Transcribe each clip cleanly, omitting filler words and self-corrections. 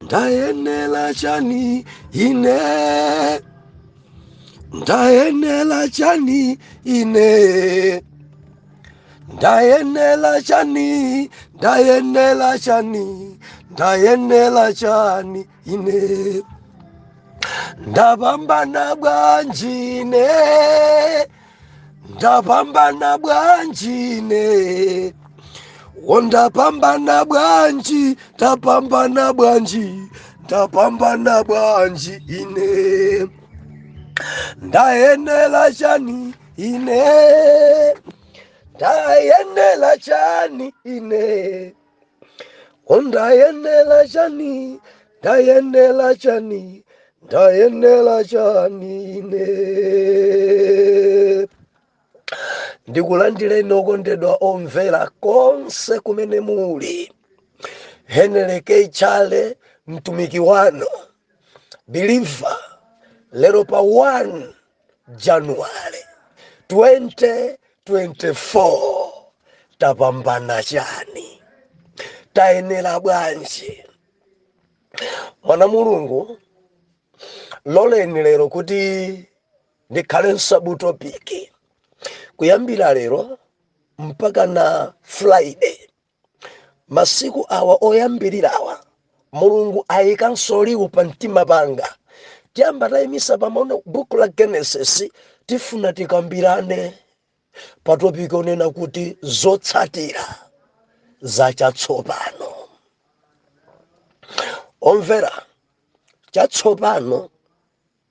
Ndayenela chani ine? Ndayenela chani ine? Ndayenela chani? Ndayenela chani? Ndayenela chani ine? Ndapambana bwanji ine? Ndapambana bwanji ine? Wondapambana bwanji? Ndapambana bwanji? Ndapambana bwanji ine? Ndayenela chani ine? Ndayenela chani ine? Ondayenela chani? Ndayenela chani? Ndayenela chani ine? Ndikulandireni okondedwa omvera konse kumene muli. Henry K. Chale, mtumiki wanu believer, lero pa 1 January 2024, tapambana chani? Tayenera bwanji? Mwana Mulungu, loleni lero kuti ndikhale m'subtopic kuyambira lero mpaka na Friday. Masiku awa oyambirirawa, Mulungu ayikanso liwu pa mtima panga. Tiyamba tayimisa pamene buku la Genesis, tifuna tikambirane pa topic onena kuti zotsatira zachatsopano. Omvera, chatsopano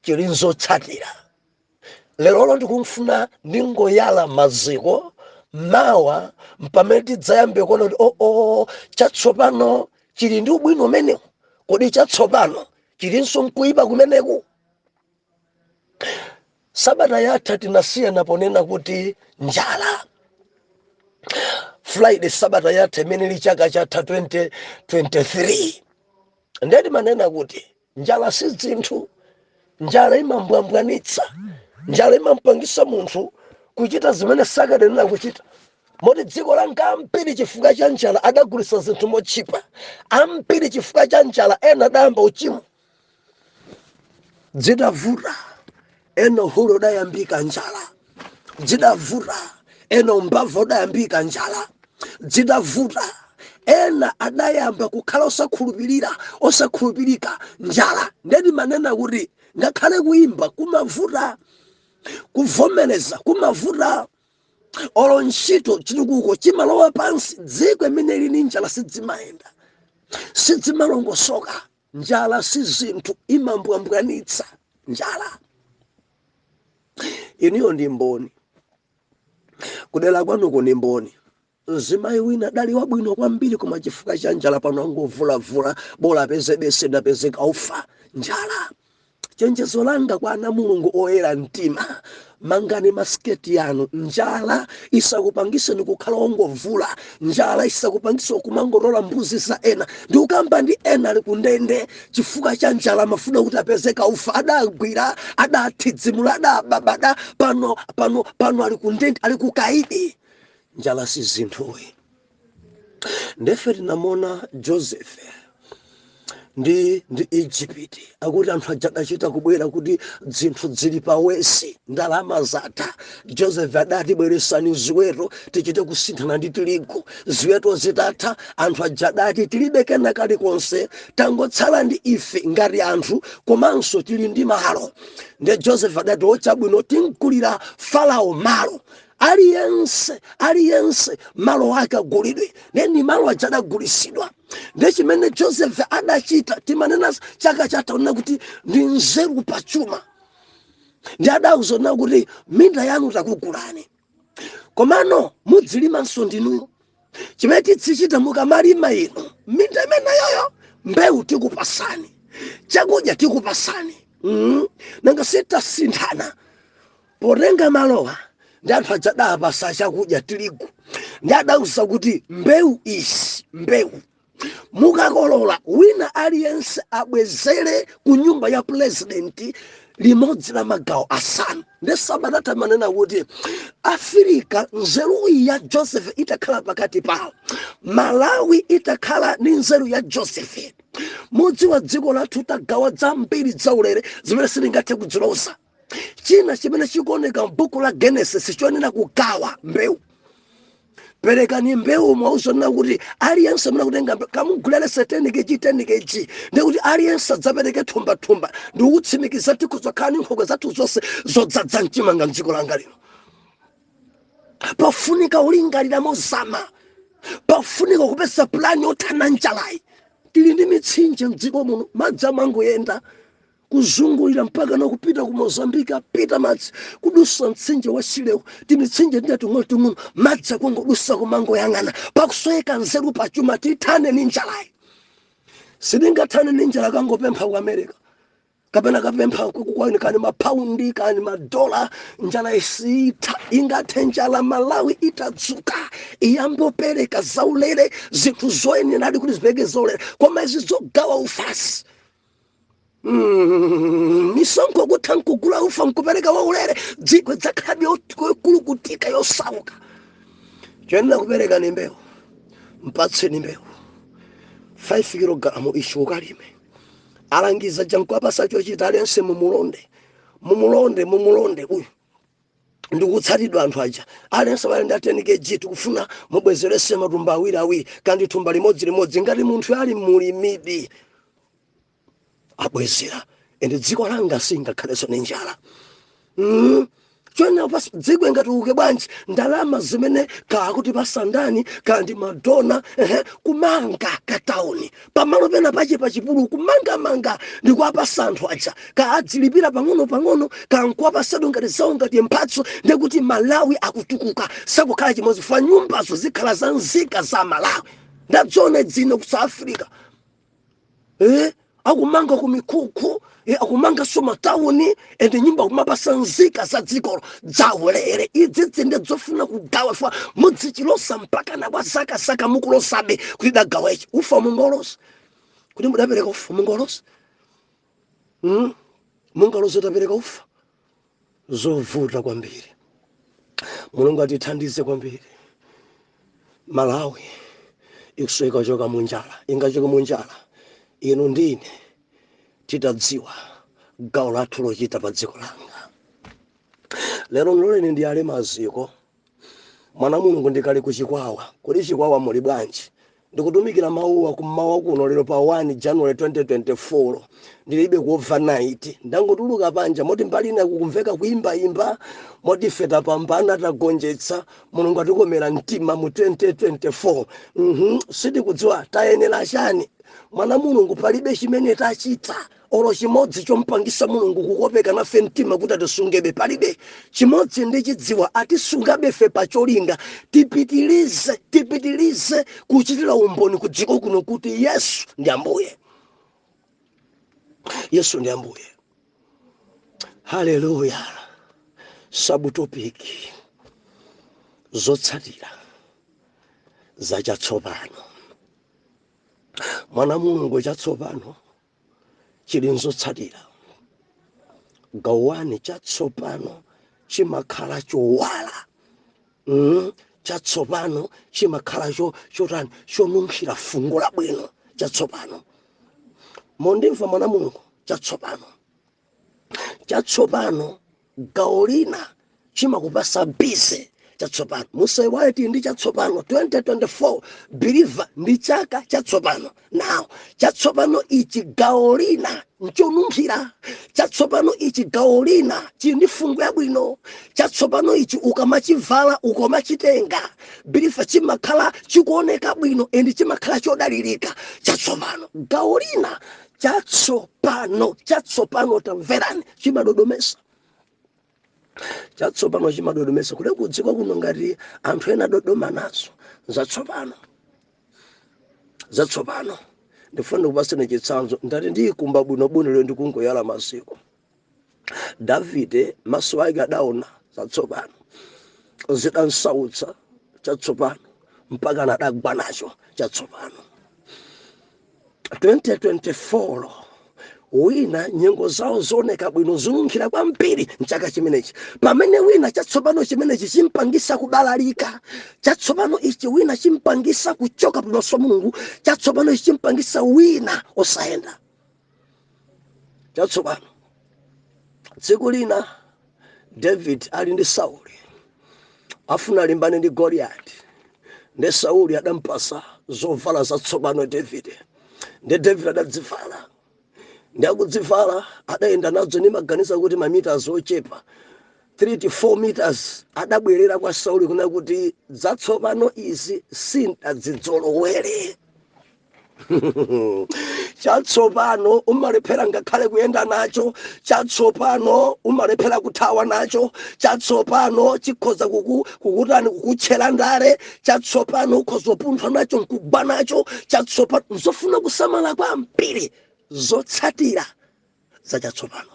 chili nzotsatira. Lerolo ndikumfuna ndingoyala maziko, mawa mpamene tidzayambe kuona kuti oo, chatsopano chili ndi ubwino umenewu. Kodi chatsopano chilinso nkuyipa kumeneku? Sabata yatha tinasiyana ponena kuti njala. Friday sabata yatha imene ili chaka chatha 2023, ndeti manena kuti njala si dzinthu. Njala imambwambwanitsa, njala imampangisa munthu kuchita zimene sakadenera kuchita, moti dziko langa ambiri chifukwa cha njala adagulitsa zinthu motchipa. Ambiri chifukwa cha njala, ena adayamba uchimo. Zidavuta, ena uhule udayambika njala. Zidavuta, ena umbava udayambika njala. Zidavuta, ena adayamba kukhala osakhulupirira, osakhulupirika, njala. Ndeti manena kuti ngakhale kuyimba kumavuta, kuvomereza kumavuta, olo ntchito, chitukuko chimalowa pansi. Dziko imene lili njala sidzimayenda, sidzimalongosoka. Njala si zinthu, imambwambwanitsa njala. Inuyo ndi mboni, kudera kwanuko ndi mboni. Mzimayi wina adali wabwino kwambiri, koma chifukwa cha njala pano angovulavula, bola apeze bese, ndapezeka ufa. Njala. Chenjezo langa kwa ana Mulungu oyera mtima, mangani masiketi anu. Njala isakupangiseni kukhala ongovula, njala isakupangise kumangotola mbuzi za ena. Ndikukamba ndi ena ali kundende chifukwa cha njala, amafuna kuti apezeka ufa, adagwira, adathidzimula, adababada, pano pano pano ali kundende, ali kukaidi. Njala si zinthuyi. Ndefe tinamona Joseph ndi Egypt, akuti anthu aja adachita kubwera kuti zinthu zili pawesi, ndalama zatha. Joseph adati, "Bweresani ziweto tichite kusinthana ndi tirigu." Ziweto zitatha, anthu aja adati, "Tilibe kena kalikonse, tangotsala ndi ife ngati anthu, komanso tili ndi malo." Ndi Joseph adati, "Ochabwino, timkulira Farao malo, aliyense aliyense malo ake agulidwe." Neni malo aja adagulisidwa. Ndi chimene Joseph adachita, timanena chaka chatha kunena kuti ndi nzeru pachuma. Ndi adauza kuti, "Minda yanu takugulani, komano mudzilimanso ndinuyo. Chimene tidzichita, mukamalima ino minda imeneyoyo, mbewu tikupasani, chakudya tikupasani. Nanga sitasinthana potenga malowa?" Ndi anthu aja adapasa chakudya, tirigu. Ndi adauza kuti, "Mbewu izi, mbewu mukakolola, wina aliyense abwezere ku nyumba ya president." Limodzi la magawo asanu. Ndi sabata manena kuti Afirika, nzeru iyi ya Joseph itakhala pakati pawo, Malawi itakhala ndi nzeru ya Joseph, mudziwa dziko lathu tagawa zambiri zaulere zimene sitingathe kudziloza. China chimene chikuoneka m'buku la Genesis chonena kugawa mbewu, perekani mbewu, mwauzonena kuti aliyense amene akutenga mbewu kamugulire 10 kg, 10 kg, ndikuti aliyense adzapereke thumbathumba. Ndikutsimikiza tikuzokhala ndi nkhokwe zathu zonse zodzadza mchimanga mdziko langa lino. Pafunika ulingalira mozama, pafunika kupeza pulani yothana njalayi. Tili ndi mitsinje mdziko muno, madzi amangoyenda kuzungulira mpaka nakupita ku Mozambiki, apita madzi kudusa mtsinje wa Shilewu, timitsinje tina ting'onoting'ono, madzi akungodusa kumangoyang'ana. Pakusoweka nzeru pachuma. Tithane ni njalayi. Sitingathane ni njala kangopempha ku America kapena kapempha kwani, kani mapaundi, kani madola. Njala isitha. Ingathe njala Malawi itadzuka, iyambopereka zaulere, zinthu zoyeneradi kuti zipereke zaulere. Koma izi zogawa ufasi, misonkho kutha nkugula ufa nkupereka waulere, dziko idzakhalabe yokulukutika, yosauka. Choyenera kupereka ni mbewu. Mpatseni mbewu 5 kilogalamu ichi ukalime. Alangiza jankuapasa chochita aliyense, mumulonde, mumulonde, mumulonde uyu. Ndikutsatidwa anthu aja, aliyense wali ndi 10 kg, tikufuna mubwezerese matumba awiri awiri kandi thumba limodzi limodzi. Ngati munthu ali mulimidi, abwezera, ende dziko langa singakhalenso ndi njala. Chonena pas dziko ingatukuke bwanji? Ndalama zimene kakuti pasandani kandi madona, ehe, kumanga katauni pamalo pena pache pachipululu, kumangamanga ndikuwapasa anthu aja, kaadzilipira pang'ono pang'ono, kankuwapasadwe ngati zawo, ngati mphatso, ndekuti Malawi akutukuka. Sakukhala chimodzi fa nyumbazo zikhala za nzika za Malawi. Ndadziona dzino ku South Africa, akumanga ku mikhukhu, akumanganso matauni, ende nyumba kumapasa nzika za dzikolo dzaulere. Idzi dzinde zofuna kugawa fa mudzichilosa mpaka na kwa zakazaka, mukulosabe kuti dagawa ichi. Ufa mungolosa kuti mudapereka ufa, mungolosa, Mungalosa tapereka ufa. Zovuta kwambiri. Mulungu atithandize kwambiri. Malawi ikusweka choka munjala. Ingachoke munjala inu ndine titadziwa gawo lathu lochita pa dziko langa lero. Ndiloleni ndiyale maziko, mwana Mulungu. Ndikali kuchikwawa. Kodi Chikwawa muli bwanji? Ndikutumikira mawuwa kummawa kuno lero pa 1 January 2024. Ndilibe ku overnight, ndangotuluka panja moti mbali ina kukumveka kuimbayimba, moti ife tapambana, tagonjetsa. Mulungu atikomera mtima mu 2024. Sitikudziwa tayenera chani, mwana Mulungu. Palibe chimene tachita olo chimodzi chompangisa Mulungu kukopeka nafe mtima kuti atisungebe. Palibe chimodzi. Ndichidziwa, atisungabe fe pacholinga. Tipitilize, tipitilize kuchitira umboni ku dziko kuno kuti Yesu ndi Ambuye, Yesu ndi Ambuye. Haleluya! Subtopic: zotsatira zachatsopano. Mwana Mulungu, chatsopano chili nzotsatira. Gawani chatsopano chimakhala chowala, Chatsopano chimakhala chotani? Chonunkhira fungo labwino. Chatsopano, mondimva mwana Mulungu, chatsopano, chatsopano gawo lina chimakupasa busy. Chatsopano, musaiwale tili ndi chatsopano 2024. Believer, ndi chaka chatsopano. Now, chatsopano ichi gawo lina nchonunkhira. Chatsopano ichi gawo lina chili ndi fungo yabwino. Chatsopano ichi ukamachivala, ukamachitenga, believer, chimakhala chikuoneka bwino and chimakhala chodalirika. Chatsopano gawo lina, chatsopano, chatsopano, tamverani, chimadodomesa. Chatsopano chimadodomesa. Kule kudziko kuno ngati anthu ena adodoma nazo zatsopano. Zatsopano, ndifuna ndikupaseni chitsanzo. Ndati ndiyikumba bwinobwino lero, ndikungoyala maziko. Davide maso ake adaona zatsopano, zidansautsa chatsopano mpaka anadagwa nacho chatsopano. 2024. Wina nyengo zawo zooneka bwino, zonunkhira kwambiri mchaka chimenechi, pamene wina chatsopano chimenechi chimpangisa kubalalika. Chatsopano ichi wina chimpangisa kuchoka pamaso pa Mulungu. Chatsopano ichi chimpangisa wina osayenda. Chatsopano, tsiku lina David ali ndi Sauli, afuna alimbane ndi Goliyati, ndi Sauli adampasa zovala zatsopano David, ndi David adadzivala. Ndi akudzivala adayenda nazo, nimaganiza kuti mamita ochepa, 3 to 4 meters, adabwerera kwa Sauli kuna kuti zatsopano izi sindadzidzolowere. Chatsopano umalephera ngakhale kuyenda nacho. Chatsopano umalephera kuthawa nacho. Chatsopano chikhoza kukutani, kukutchera ndale. Chatsopano ukhoza kupunthwa nacho, nkugwa nacho. Chatsopano nzofuna kusamala kwambiri zotsatira za chatsopano.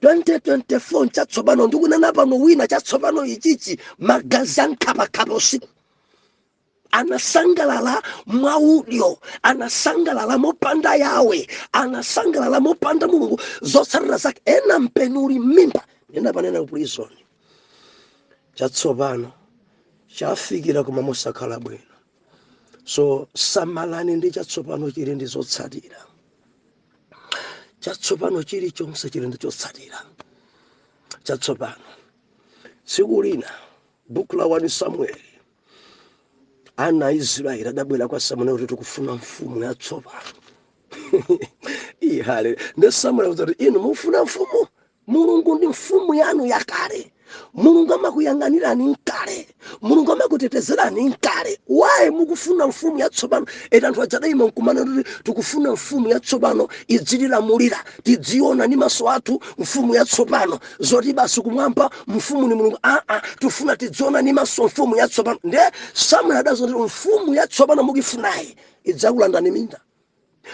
2024 chatsopano, ndikunena pano, wina chatsopano ichichi magazi ankhaphakhapha usiku. Anasangalala mwaudyo, anasangalala mopanda Yawe, anasangalala mopanda Mulungu. Zotsatira zake, ena mpeni uli m'mimba, ena panena ku prison. Chatsopano chafikira koma mosakhala bwino. So samalani ndi chatsopano, chili ndi zotsatira. Chatsopano chilichonse chili ndi chotsatira. Chatsopano, tsiku lina, buku la 1 Samueli, ana a Israeli adabwera kwa Samueli kuti tikufuna mfumu yatsopano. Ihale ndi Samueli akuti, inu mufuna mfumu? Mulungu ndi mfumu yanu yakale. Mulungu amakuyang'anirani mkale, Mulungu amakutetezerani mkale. Waye mukufuna mfumu yatsopano? Eti anthu aja adayima nkumana kuti tikufuna mfumu yatsopano idzitilamulira, tidziona ndi maso athu mfumu yatsopano. Zoti basi kumwamba mfumu ni Mulungu, aa, tifuna tidziona ndi maso mfumu yatsopano. Nde Samuel adazoti, mfumu yatsopano mukuifunayi idzakulandani minda.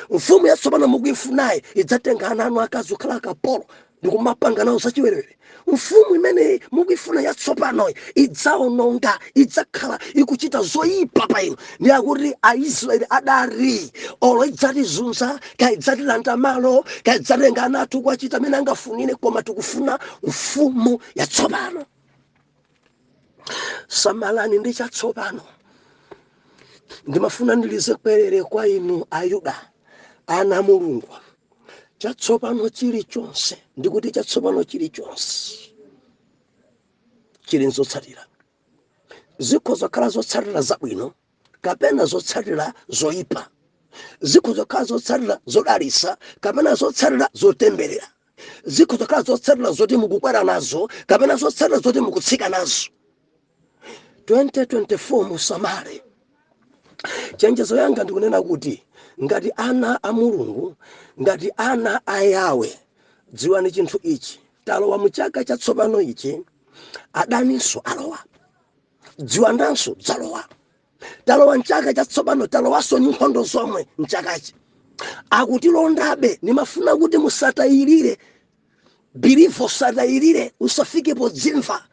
Mfumu yatsopano mukuifunayi idzatenga ana anu akazi kukhala akapolo ndikumapanga nawo zachiwerewere. Mfumu imeneyi mukuifuna yatsopanoyi idzaononga, idzakhala ikuchita zoyipa pa inu. Ndi akuti Aisraeli adali, olo idzatizunza, kaidzatilanda malo, kaidzatenga ana athu kuwachita amene angafunire, koma tikufuna mfumu yatsopano. Samalani ndi chatsopano. Ndimafuna ndilize kwerere kwa inu Ayuda, ana a Mulungu. Chatsopano chilichonse, ndikuti chatsopano chilichonse chili nzotsatira. Zikhoza kukhala zotsatira zabwino kapena zotsatira zoyipa. Zikhoza kukhala zotsatira zodalitsa kapena zotsatira zotemberera. Zikhoza kukhala zotsatira zoti mukukwera nazo kapena zotsatira zoti mukutsika nazo. 2024 musamale. Chenjezo yanga ndikunena kuti ngati ana a Mulungu, ngati ana a Yawe, dziwani chinthu ichi: talowa mu chaka chatsopano ichi, adaninso alowa, ziwandanso zalowa. Talowa mchaka chatsopano, talowanso ndi nkhondo zomwe mchakachi, akutilondabe. Nimafuna kuti musatayirire, believer, usatayirire, usafike podzimva,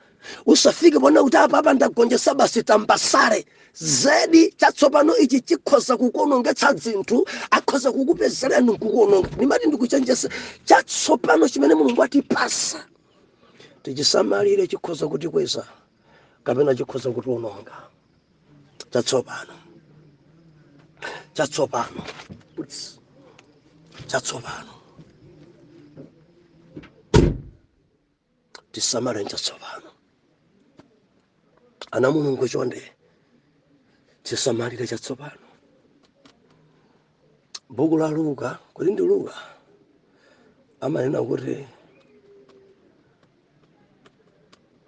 usafike pona kuti apa apa ndagonjetsa basi, tambasale. Zedi, chatsopano ichi chikhoza kukuonongetsa zinthu, akhoza kukupezerani nkukuononga. Ndimati ndikuchenjese, chatsopano chimene Mulungu atipasa tichisamalire. Chikhoza kutikweza kapena chikhoza kutiononga. Chatsopano, chatsopano, chatsopano, tisamale chatsopano. Ana Mulungu, chonde tisamalire chatsopano. Buku la Luka, kuti ndi Luka, amanena kuti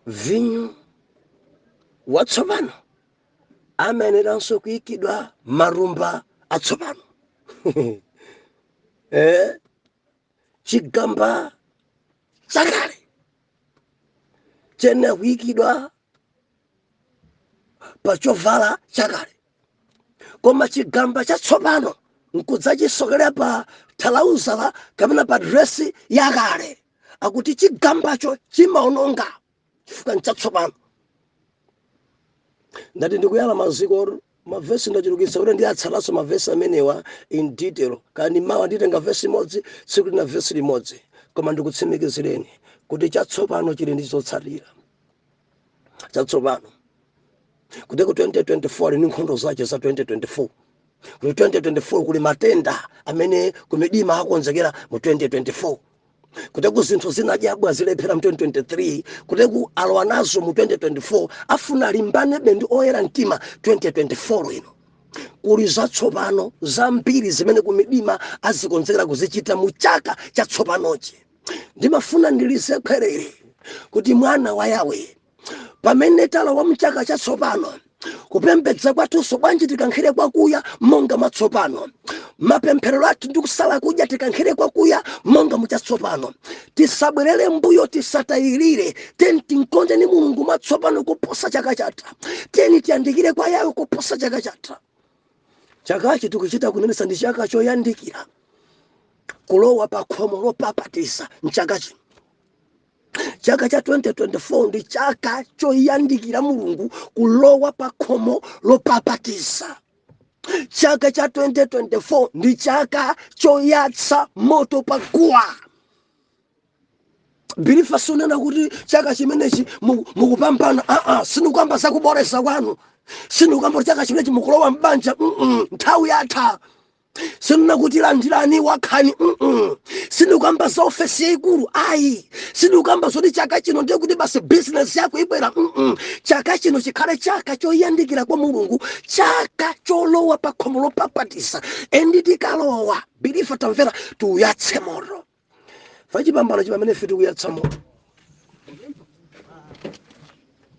vinyo watsopano amayeneranso kuyikidwa marumba atsopano. Chigamba chakale chiyenera kuyikidwa pa chovala chakale, koma chigamba chatsopano nkudzachisokera pa thalauzala kapena pa dresi yakale, akuti chigambacho chimaononga chifukwa nchatsopano. Ndati ndikuyala maziko Mavesi ndachulukitsa kuti ndiatsalanso mavesi amenewa in detail. Kani mawa nditenga vesi imodzi, tsiku lina vesi limodzi, koma ndikutsimikizireni kuti chatsopano chili ndi zotsatira. Chatsopano kuti ku 2024 ndi nkhondo zace za 2024, kuti 2024 kuli matenda amene kumidima akonzekera mu 2024, kuti ku zinthu zinadyabwa zilephera mu 2023, kuti ku alowa nazo mu 2024, afuna alimbanebe ndi oyera mtima 2024 ino. Kuli zatsopano zambiri zimene kumidima azikonzekera kuzichita mu chaka chatsopanochi. Ndimafuna ndilize khwerere kuti mwana wa Yawe, pamene talowa mchaka chatsopano, kupembedza kwathunso bwanji tikankhire kwakuya monga mwatsopano. Mapemphero athu ndi kusala kudya tikankhire kwakuya monga muchatsopano. Tisabwerere mbuyo, tisatayirire. Teni tinkonde ni Mulungu mwatsopano kuposa chaka chatha. Teni tiyandikire kwa Yawe kuposa chaka chatha. Chakachi tikuchita kunenesa ndi chaka choyandikira kulowa pa khomo lopapatiza. Mchaka chino, chaka cha 2024, ndi chaka choyandikira Mulungu kulowa pa khomo lopapatiza. Chaka cha 2024 ndi chaka choyatsa moto pa guwa. Believer, sunena kuti chaka chimenechi mukupambana. Aa, sinukamba zakuboreza kwanu, sinukamba kuti chaka chimenechi mukulowa mbanja. Nthawi yatha. Sinuna kuti landirani wakhani. Sinukamba za ofesi yayikulu, ayi. Sinukamba zoti chaka chino ndiye kuti basi business yako ibwera. Chaka chino chikhale chaka choyandikira kwa Mulungu, chaka cholowa pa khomo lopapatiza. And tikalowa, believer, tamvera, tiuyatse moto fachipambano chipamene ife tikuyatsa moto,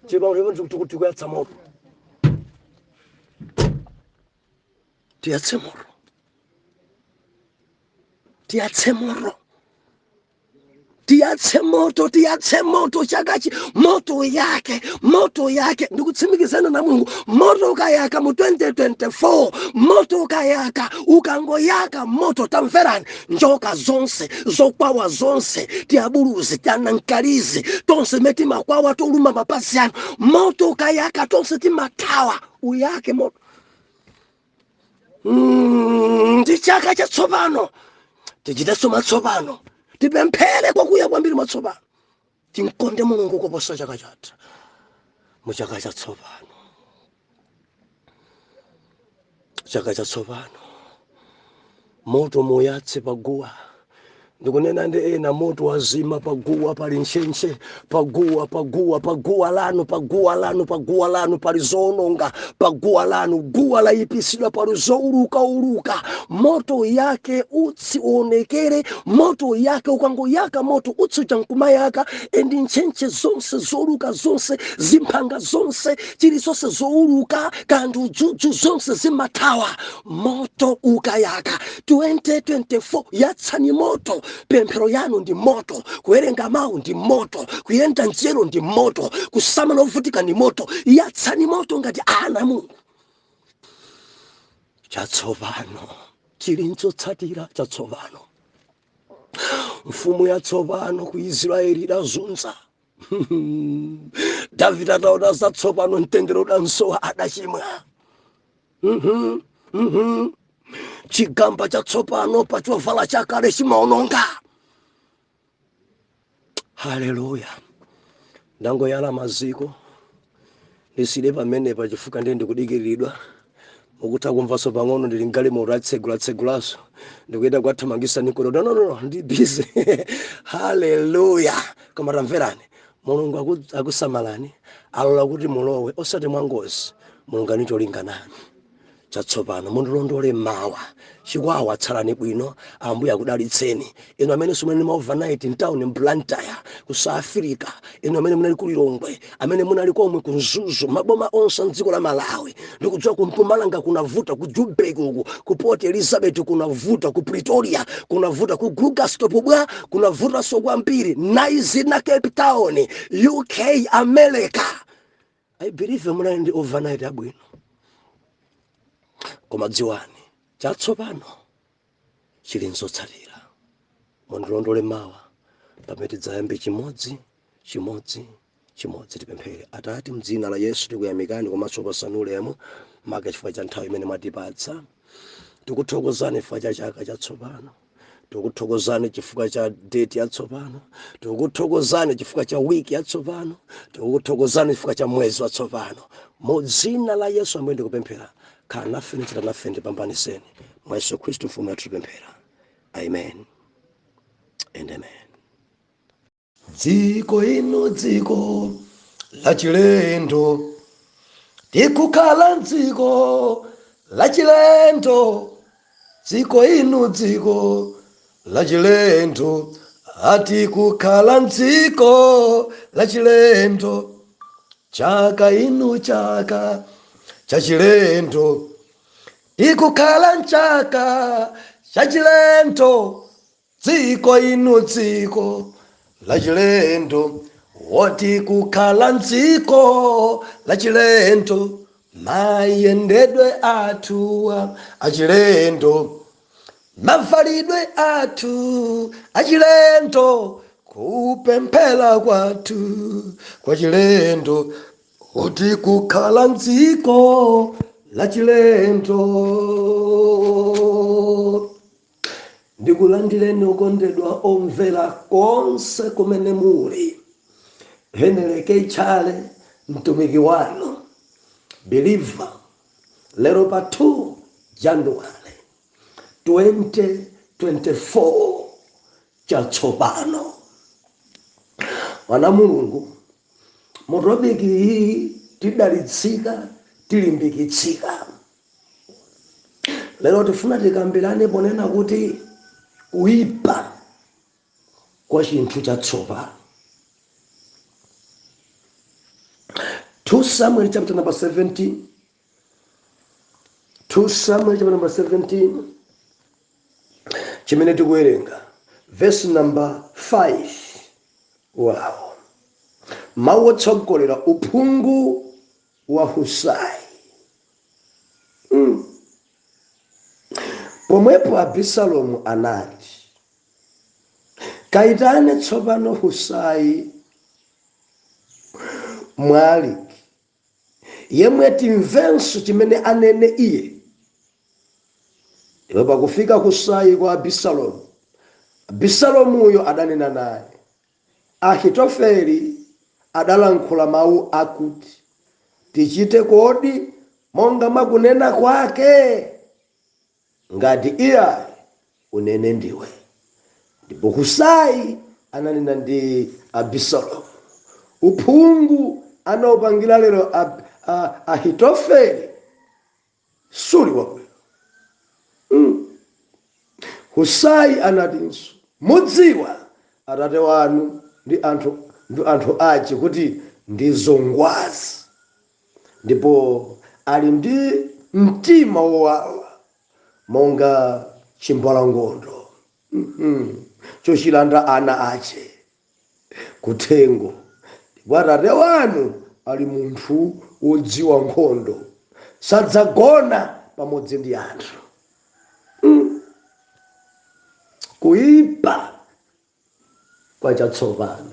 chipambano tikuyatsa moto, tiyatse moto, tiyatse moto, tiyatse moto, tiyatse moto chakachi. Moto yake, moto yake, ndikutsimikizana na Mulungu, moto ukayaka mu 2024, moto ukayaka, ukangoyaka moto, tamverani, njoka zonse, zokwawa zonse, tiabuluzi, tianankalizi tonse mene timakwawa toluma mapazi anu, moto ukayaka tonse timathawa. Uyake moto. Ndi chaka chatsopano, tichitenso matsopano, tipemphere kwakuya kwambiri matsopano, tinkonde Mulungu kuposa chaka chatha mu chaka chatsopano. Chaka chatsopano, moto muyatse paguwa. Ndikunena ndi ena, moto wazima paguwa, pali ntchentche paguwa, paguwa, paguwa lanu, paguwa lanu, paguwa lanu pali zoononga, paguwa lanu, guwa layipisidwa, pali zoulukauluka. Moto yake, utsi uonekere. Moto yake, ukangoyaka moto, utsi uja nkumayaka, and ntchentche zonse, zouluka zonse, zimphanga zonse, chilizonse zouluka, kanthu udzudzu, zonse zimathawa moto ukayaka. 2024, yatsani moto. Pemphero yanu ndi moto, kuwerenga mawu ndi moto, kuyenda mchero ndi moto, kusamala ovutika ndi moto. Yatsani moto ngati ana Mulungu. Chatsopano chili nchotsatira chatsopano. Mfumu yatsopano ku Israeli idazunza Davide. Ataona zatsopano, mtendere udansowa, adachimwa. Chigamba chatsopano pachovala chakale chimaononga. Haleluya! Ndangoyala maziko, ndisile pamenepa chifukwa ndiye ndikudikiridwa. Mukutha kumvanso pang'ono, ndili mgalimoto, atsegulatsegulaso, ndikuyenda kwathamangisa nikono. No, no, no, ndi busy. Haleluya! Koma tamverani, Mulungu akusamalani, alola kuti mulowe osati mwangozi. Mulungu ani cholinga nanu chatsopano. Mundilondole mawa. Chikwawa, tsalani bwino, Ambuye akudalitseni. Inu amene simunali ma overnight mtown, Blantyre, ku South Africa, inu amene munali ku Lilongwe, amene munali komwe ku Mzuzu, maboma onse mdziko la Malawi, ndikudziwa ku Mpumalanga kunavuta, ku Joburg uku, ku Port Elizabeth kunavuta, ku Pretoria kunavuta, ku Krugersdorp bwa kunavutanso kwambiri, naizi na Cape Town, UK, America. I believe munali ndi overnight abwino, koma dziwani, chatsopano chili nzotsatira. Mundilondole mawa pamene tidzayambe chimodzi chimodzi chimodzi. Tipemphere. Atate, mdzina la Yesu tikuyamikani komanso pasani ulemu. Maka chifukwa cha nthawi imene mwatipatsa. Tikuthokozani chifukwa cha chaka chatsopano. Tikuthokozani chifukwa cha date yatsopano. Tikuthokozani chifukwa cha wiki yatsopano. Tikuthokozani chifukwa cha mwezi watsopano. Mu dzina la Yesu amene ndikupemphera, khala nafe, chita nafe, ndipambaniseni. Mwa Yesu Khristu mfumu yathu tipemphera, amen and amen. Dziko inu, dziko lachilendo, tikukhala mdziko lachilendo. Dziko inu, dziko lachilendo, atikukhala mdziko lachilendo. Chaka inu, chaka chachilendo, tikukhala mchaka chachilendo. Dziko inu, dziko lachilendo, woti kukhala mdziko lachilendo. Mayendedwe athu achilendo, mavalidwe athu achilendo, kupemphera kwathu kwachilendo, kuti kukhala mdziko lachilendo. Ndikulandireni okondedwa omvera konse kumene muli. Henry K Chale, mtumiki wanu believer, lero pa 2 January 2024, chatsopano. Mwana Mulungu, mu topic iyi tidalitsika, tilimbikitsika. Lero tifuna tikambirane ponena kuti kuipa kwa chinthu chatsopano. 2 Samuel chapter number 17, 2 Samuel chapter number 17, chimene tikuwerenga verse number 5. Wow, mawu otsogolera: uphungu wa Husai. Pomwepo Abisalomu anati, "Kayitane tsopano Husai Mwariki, yemwe timvenso chimene anene iye." Ndipo pakufika Husai kwa Abisalomu, Abisalomuyo adanena naye, "Ahitofeli adalankhula mawu akuti, tichite kodi monga mwakunena kwake? Ngati iyayi, unene ndiwe." Ndipo Husai ananena ndi Abisalomu, "Uphungu anaupangira lero Ahitofeli suli wabwino." Husai anatinso, "Mudziwa atate wanu ndi anthu ache kuti ndizo ngwazi, ndipo ali ndi mtima wowawa monga chimbalangondo chochilanda ana ache kuthengo, ndipo atate wanu ali munthu wodziwa nkhondo, sadzagona pamodzi ndi anthu." Kuipa kwa chatsopano.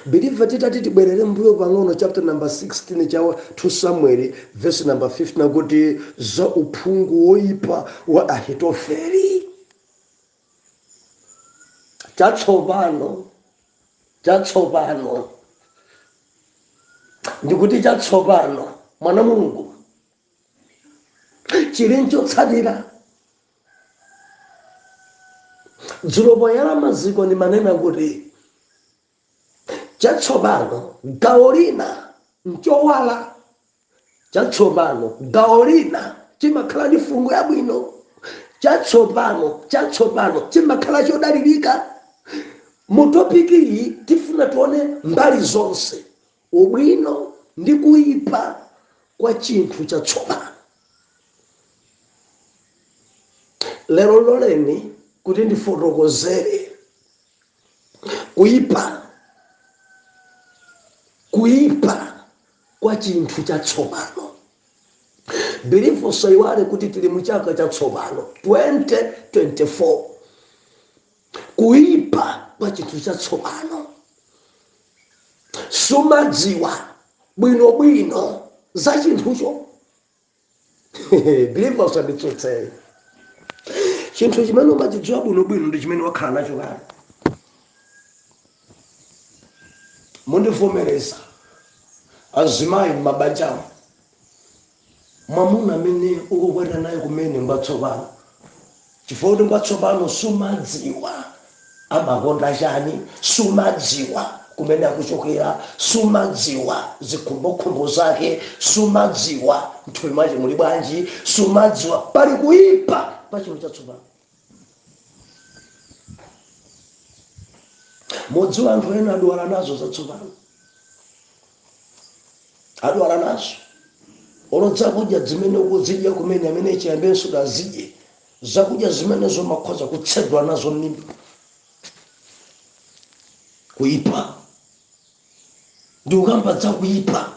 Believer, titati tibwerere mbuyo pang'ono, chapter number 16 cha 2 Samuel, verse number 15, akuti za uphungu woipa wa Ahitofeli. Chatsopano, chatsopano, ndikuti chatsopano, mwana Mulungu, chili nchotsatira. Dzulo poyala maziko ndimanena kuti chatsopano gawo lina nchowala, chatsopano gawo lina chimakhala ndi fungo yabwino, chatsopano, chatsopano chimakhala chodalirika. Mu topic iyi tifuna tione mbali zonse, ubwino ndi kuipa kwa chinthu chatsopano. Lero loleni kuti ndifotokozere kuipa kwa chinthu chatsopano. Believer, usaiwale kuti tili muchaka chatsopano, 2024. Kuipa kwa chinthu chatsopano, sumadziwa bwinobwino za chinthucho. Believer, usanditsutse. Chinthu chimene umachidziwa bwinobwino ndi chimene wakhala nacho kale. Mundivomereza, azimayi m'mabanjawo, mwamuna amene ukukwatira naye kumene ngwatsopano, chifukwa kuti ngwatsopano, sumadziwa amakonda chani, sumadziwa kumene akuchokera, sumadziwa zikhumbokhumbo zake, sumadziwa mthupi mwache muli bwanji, sumadziwa. Pali kuyipa pa chinthu chatsopano. Mudziwa, anthu ena adwala nazo zatsopano, adwala nazo. Olo zakudya zimene ukuzidya kumene, amene chiyambenso kazidye zakudya zimenezo, makhoza kutsedwa nazo m'mimba. Kuyipa, ndikukamba za kuyipa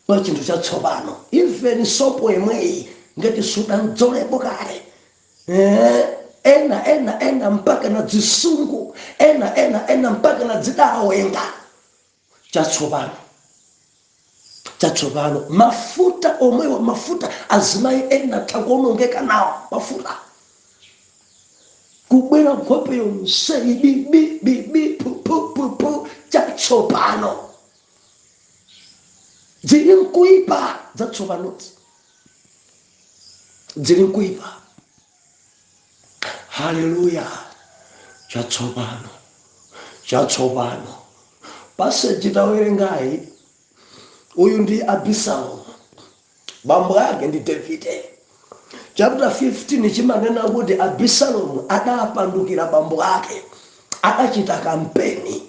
pa chinthu chatsopano. Even sopo yemweyi, ngati sudamdzolepo kale, ena ena ena mpaka na dzisungu, ena ena ena mpaka na dzidawenga. Chatsopano, chatsopano. Mafuta omwewa, mafuta, azimayi ena takuonongeka nawo mafuta, kubwera nkhope yonse bi bi bi pu pu pu pu. Chatsopano zili nkuipa, zatsopanozi zili nkuipa. Haleluya! Chatsopano, chatsopano. Passage tawerengayi, uyu ndi Abisalomu, bambo ake ndi Davide. Chapter 15 chimanena kuti Abisalomu adapandukira bambo ake, adachita kampeni.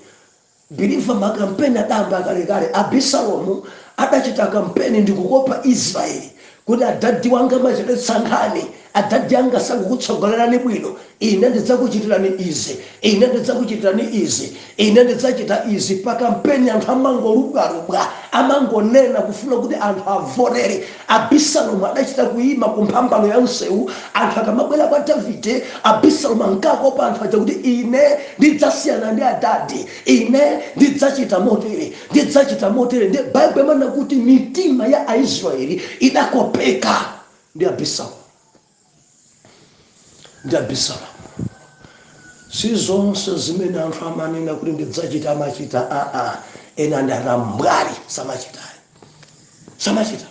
Believer, makampeni adayamba kalekale. Abisalomu adachita kampeni ndi kukopa Israeli kuti, "Adadi wanga amachedwetsa nkhani, adadi anga sakukutsogolerani bwino, ine ndidzakuchitirani izi, ine ndidzakuchitirani izi, ine ndidzachita izi." Pa kampeni anthu amangolubwalubwa, amangonena kufuna kuti anthu avotere. Abisalomu adachita kuyima ku mphambano ya msewu. Anthu akamabwera kwa Davide, Abisalomu ankakopa anthu aja kuti, "Ine ndidzasiyana ndi adadi, ine ndidzachita motere, ndidzachita motere." Ndi Baibulo imanena kuti mitima ya Aisraeli idakopeka ndi Abisalomu, ndi Abisalomu. Si zonse zimene anthu amanena kuti ndidzachita amachita. Aa, ena ndi atambwali, samachita, samachita,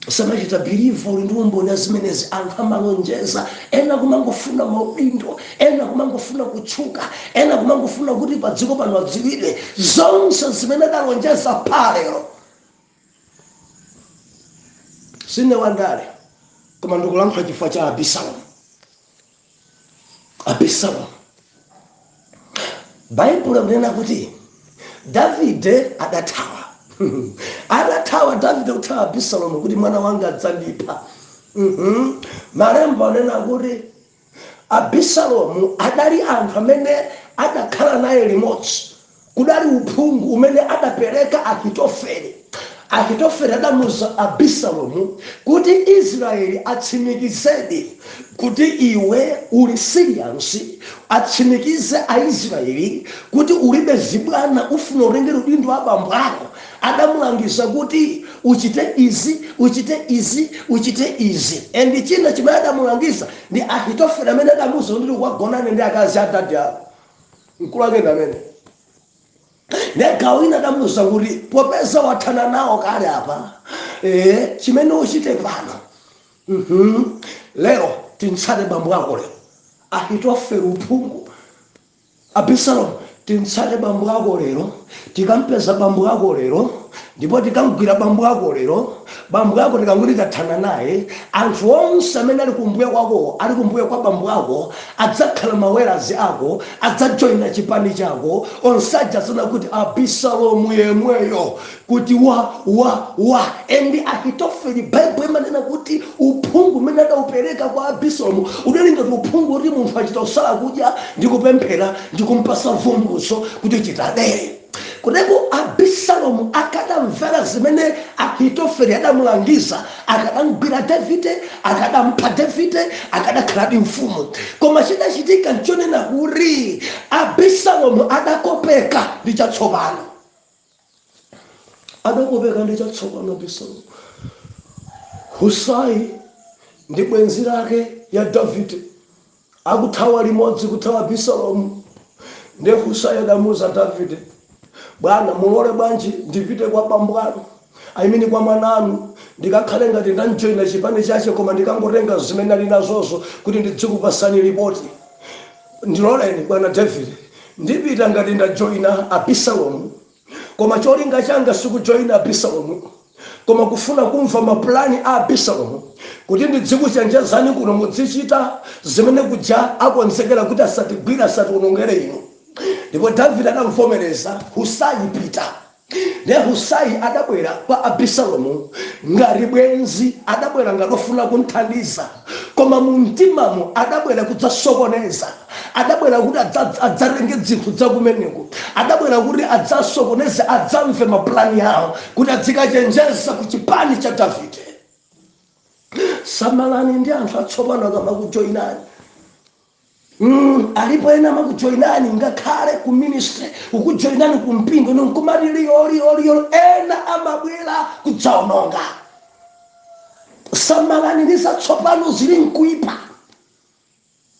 samachita. Believer, uli ndi umboni ya zimenezi. Anthu amalonjeza, ena kumangofuna maudindo, ena kumangofuna kutchuka, ena kumangofuna kuti pa dziko pano adziwidwe. Zonse zimene adalonjeza palero, sine wandale, koma ndikulankhula chifukwa cha Abisalomu. Abisalomu, Baibulo kunena kuti Davide adathawa. Adathawa Davide, kuthawa Abisalomu kuti mwana wanga adzandipha. Malembo anena kuti Abisalomu adali anthu amene adakhala naye limodzi. Kudali uphungu umene adapereka Ahitofele. Ahitofele adamuza Abisalomu kuti Israeli atsimikizedi kuti iwe uli serious, atsimikize Aisraeli kuti ulibe zibwana, ufuna utengere udindo wa abambo ako. Adamulangiza kuti uchite izi, uchite izi, uchite izi. And china chimene adamulangiza ndi Ahitofele amene adamuza kuti ukagonane ndi akazi adadi ako. Mkulu ake ndi amene negawo ina adamuza kuti popeza wathana nawo kale apa, chimene uchite pano, lero tintsate bambo ako lero. Ahitofele uphungu Abisalomu, "Tintsate bambo ako lero, tikampeza bambo ako lero, ndipo tikamgwira bambo ako lero. Bambo ako tikanguti tathana naye, anthu onse amene ali kumbuyo kwako, ali kumbuyo kwa bambo ako, adzakhala mawerazi ako, adzajoyina chipani chako. Onse adzazona kuti Abisalomu yemweyo, kuti wa wa wa." And Ahitofeli, Baibulo imanena kuti uphungu umene adaupereka kwa Abisalomu udali ngati uphungu kuti munthu achita kusala kudya ndi kupemphera ndi kumpasa vumbulutso kuti chitadere kuteko. Abisalomu akadamvera zimene Ahitofeli adamulangiza, akadamgwira Davide, akadampha Davide, akadakhaladi mfumu. Koma chidachitika nchonena kuti Abisalomu adakopeka ndi chatsopano. Adakopeka ndi chatsopano Abisalomu. Husai ndi bwenzi lake ya Davide akuthawa limodzi, kuthawa Abisalomu. Ndiye Husai adamuuza Davide, bwana, mulole bwanji ndipite kwa bambo anu, I mean kwa mwana anu, ndikakhale ngati ndanjoyina chipani chache, koma ndikangotenga zimene ali nazozo kuti ndidzikupasani ripoti. Ndiloleni bwana David, ndipita ngati ndajoyina Abisalomu, koma cholinga changa sikujoyina Abisalomu, koma kufuna kumva mapulani a Abisalomu kuti ndidzikuchenjezani kuno, mudzichita zimene kuja akonzekera kuti asatigwire, asatiwonongere inu. Ndipo Davide adamvomereza Husai, pita. Ndiye Husai adabwera kwa Abisalomu ngati bwenzi, adabwera ngati ofuna kumthandiza, koma mu mtimamo adabwera kudzasokoneza, adabwera kuti adzatenge zinthu zakumeneko, adabwera kuti adzasokoneze, adzamve mapulani awo kuti adzikachenjeza ku chipani cha Davide. Samalani ndi anthu atsopano akamakujoyinani. Alipo ena amakujoyinani ngakhale ku ministry, kukujoyinani ku mpingo, ino nkumati liyo liyo liyo, ena amabwera kudzaononga. Samalani ndi zatsopano, zili nkuipa.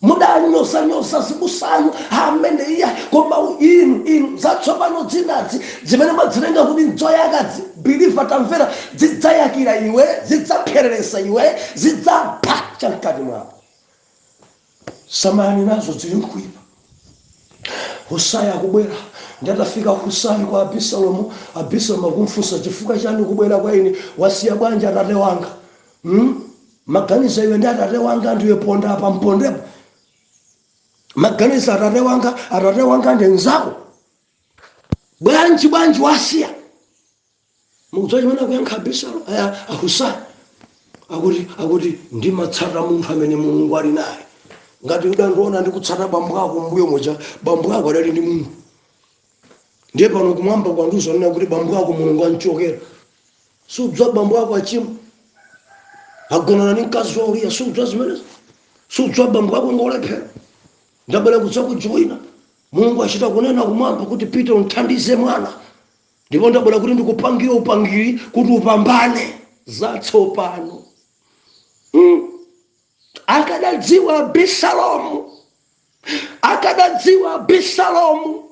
Mudanyozanyoza zibusanu amene iya, koma inu zatsopano dzinazi zimene mwazilenga kuti nzoyakazi, believer tamvera, zidzayakira iwe, zidzaphereresa iwe, zidzapha chamkati mwako. Samalani nazo, zili nkuipa. Husai akubwera. Ndatafika Husai kwa Abisalomu, Abisalomu akumfunsa, chifukwa chani kubwera kwa ine? Wasiya bwanji atate wanga? Maganizo iwe ndi atate wanga ndiwe ponda apa mpondepo. Maganizo atate wanga, atate wanga ndi nzako bwanji? Bwanji wasiya? Mukudziwa chimene akuyankha Abisalomu, Husai? Akuti ndimatsata munthu amene Mulungu ali naye. Ngati udandiona ndikutsata bambo ako mbuyo muja, bambo ako adali ndi Mulungu. Ndiye pano kumwamba kwandiuza kuti bambo ako Mulungu anchokera. Sudziwa bambo ako achimwa, agonana ndi mkazi wa Uriya? Sudziwa zimenezo? Sudziwa bambo ako ngolephera? Ndabwera kudza kujoyina. Mulungu achita kunena kumwamba kuti pita unthandize mwana, ndipo ndabwera kuti ndikupangire upangiri kuti upambane. Zatsopano. Akadadziwa Abisalomu, akadadziwa Abisalomu,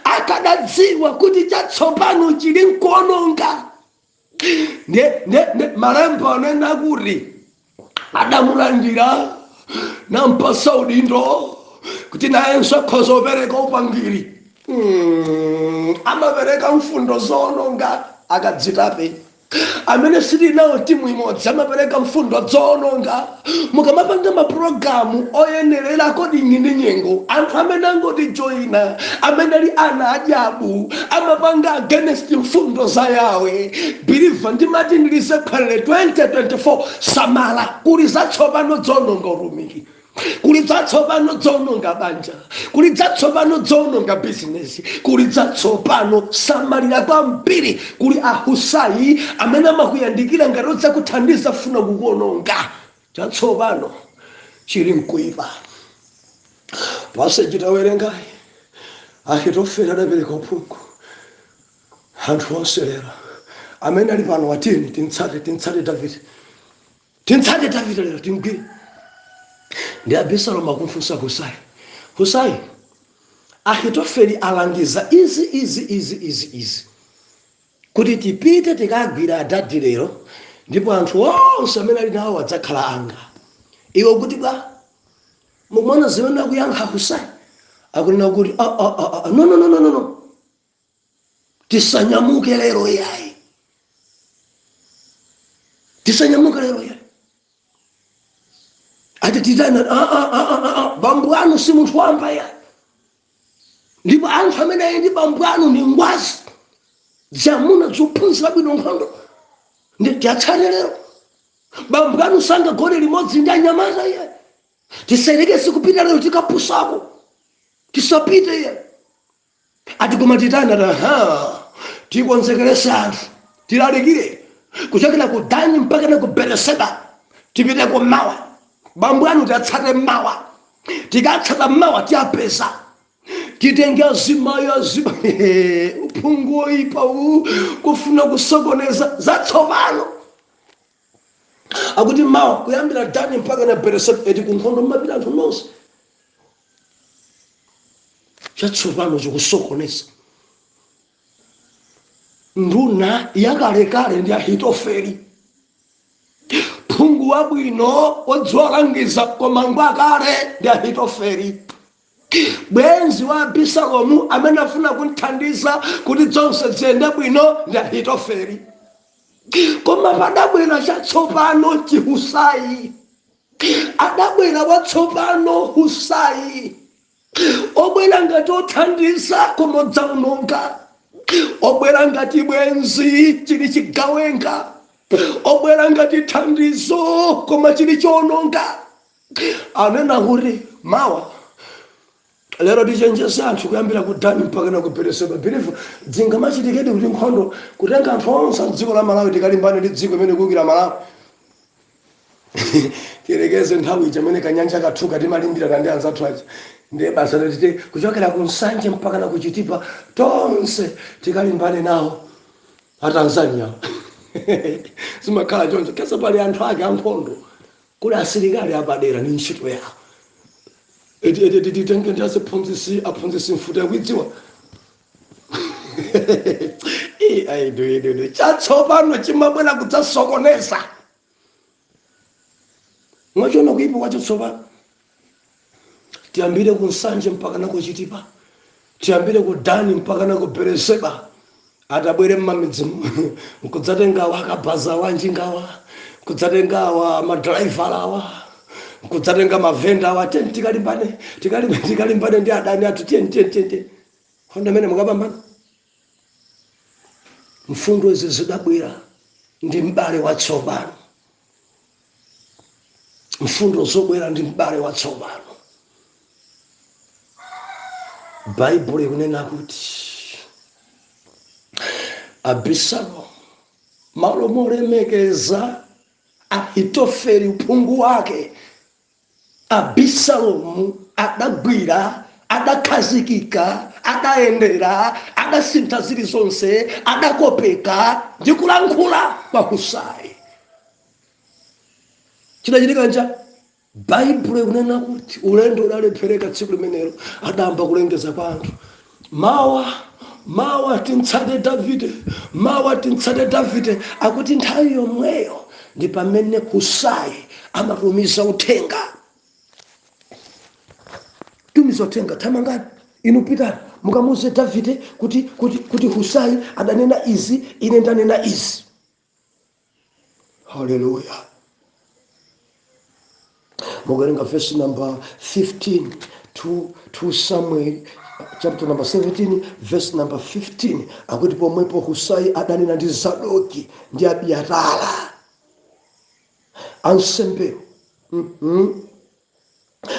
akadadziwa kuti chatsopano chili nkuononga. Ndiye malemba anena kuti adamulandira nampasa udindo kuti nayenso akhoza kupereka upangiri. Amapereka mfundo zoononga akadzitape. Amene sitili nawo timu imodzi amapereka mfundo zoononga. Mukamapanga mapulogalamu oyenerera kodi ndi nyengo, anthu amene angoti joyina, amene ali ana adyabu, amapanga against mfundo za Yawe. Believer, ndimati ndilize 2024, samala, kuli zatsopano zoononga utumiki, kuli zatsopano zoononga banja, kuli zatsopano zoononga bizinesi, kuli zatsopano. Samalira kwambiri, kuli Ahusai amene amakuyandikira ngati odzakuthandiza, funa kukuononga. Chatsopano chili mkuipa. Passage tawerengayi, Ahitofele adapereka uphungu. Anthu onse lero amene ali pano, atini tintsate, tintsate Davide, tintsate Davide lero, timgwire. Ndi Abisalomu akumfunsa Husai, Husai, Ahitofeli alangiza izi, izi, izi, izi, izi, kuti tipite tikagwira adadi lero, ndipo anthu onse amene ali nawo adzakhala anga. Iwe kuti bwa? Mukuona zimene akuyankha Husai? Akunena kuti ah, ah, ah, ah, no, no, no, no, no, no, tisanyamuke lero yayi, tisanyamuke lero yayi. Ati titana? Ah, ah, ah, ah, ah. Bambo anu si munthu wamba yayi, ndipo anthu amene ali ndi bambo anu ndi ngwazi zamuna zophunzira bwino nkhondo. Ndi tiatsate lero? Bambo anu sangagone limodzi ndi anyamata iye. Tisayerekeze kupita lero, tikapusako. Tisapite iye. Ati koma titani? Ati ha, tikonzekerese anthu, tilalikire kuchokera ku Dani mpaka na ku Bereseba. Tipite kummawa, bambo anu tiatsate mmawa. Tikatsata mmawa tiyapeza. Titenge azimayi, azimayi, uphungu woyipa uwu, kufuna kusokoneza zatsopano. Akuti mawa kuyambira Dani mpaka na Bereseba. Eti kunkhondo mmapita anthu nonse? Chatsopano chikusokoneza. Nduna yakalekale ndi Ahitofeli, phungu wabwino wodziwalangiza koma ngwakale ndi Ahitofeli, bwenzi wa Abisalomu amene afuna kunthandiza kuti zonse ziyende bwino ndi Ahitofeli. Koma padabwera chatsopano, Chihusai. Adabwera watsopano Husai, obwera ngati othandiza koma odzaononga, obwera ngati bwenzi chili chigawenga, obwera ngati thandizo koma chili choononga. Anena kuti mawa lero tichenjeze anthu kuyambira ku Dani mpaka na ku Bereseba. Believer, dzingamachitikedi kuti nkhondo kutenga anthu onse mdziko la Malawi tikalimbane ndi dziko imene kuwukira Malawi? Tiyerekeze nthawi ija imene kanyanja kathuka timalimbirana ndi anzathu aja, ndiye basa tite kuchokera ku Nsanje mpaka na kuchitipa tonse tikalimbane nawo a Tanzania. Zimakhala choncho kesa pali anthu ake ankhondo, kuli asilikali apadera ni ntchito yawo. Eti eti eti titenge ndi aziphunzisi, aphunzisi mfuti akuidziwa. Ayi, do chatsopano chimabwera kudzasokoneza. Mwachiona kuipa kwachatsopano? Tiyambire ku Nsanje mpaka na kuchitipa, tiyambire ku Dani mpaka na ku Bereseba. Atabwere mmamidzimu nkudzatenga awa akabaza awa, njingawa, nkudzatenga awa madraivala awa, nkudzatenga mavenda awa. Tiyeni tikalimbane, tikalimbane, tikalimbane ndi adani athu. Tiyeni, tiyeni, tiyeni, tiyeni. Nkhondo imene mukapambana? Mfundo izi zidabwera ndi m'bale watsopano, mfundo zobwera ndi m'bale watsopano. Baibulo ikunena kuti Abisalomu, malo molemekeza Ahitofeli, uphungu wake, Abisalomu adagwira, adakhazikika, adayendera, adasintha zilizonse, adakopeka ndi kulankhula kwa Husai. Chidachitika nja? Baibulo ikunena kuti ulendo udalephereka tsiku limenelo. Adayamba kulengeza kwa anthu, "Mawa, mawa tintsate Davide, mawa tintsate Davide." Akuti nthawi yomweyo ndi pamene Husai amatumiza uthenga, tumiza uthenga, "Thamangani inu, pitani mukamuuze Davide kuti Husai adanena izi, ine ndanena izi." Haleluya! Mukuwerenga verse number 15 to Samuel chapter number 17 verse number 15, akuti pomwepo Husai adanena ndi Zadoki ndi Abiatara ansembewo,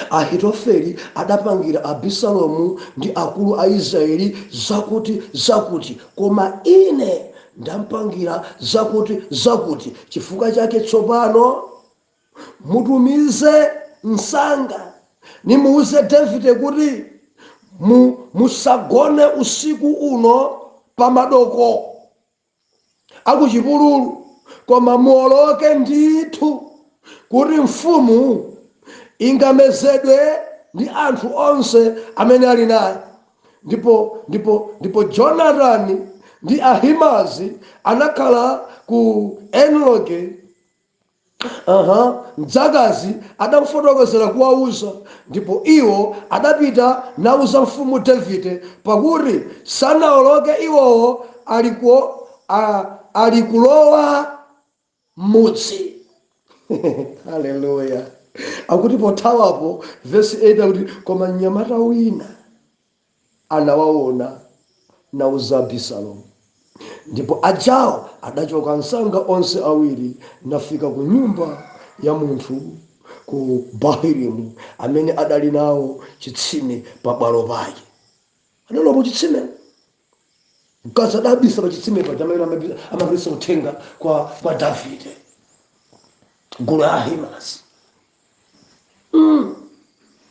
"Ahitofeli adapangira Abisalomu ndi akulu a Israeli zakuti zakuti, koma ine ndampangira zakuti zakuti. Chifukwa chake tsopano mutumize msanga, nimuuze Davide kuti musagone usiku uno pamadoko akuchipululu, koma muoloke ndithu, kuti mfumu ingamezedwe ndi anthu onse amene ali naye." Ndipo Jonatani ndi Ahimazi anakhala ku Enroge. Aha, mdzakazi adamufotokozera kuwauza, ndipo iwo adapita nauza mfumu Davide, pakuti sanaoloke iwowo ali kulowa mudzi. Haleluya! Akuti pothawapo, vesi 8 akuti koma mnyamata wina anawaona nauza Abisalomu, ndipo ajawo adachoka msanga onse awiri nafika ku nyumba ya munthu ku Bahurimu amene adali nawo chitsime pabwalo pake. Adalowa mu chitsime. Mkazi adabisa pa chitsime paja amene amapititsa uthenga kwa Davide, gulu la Ahimasi,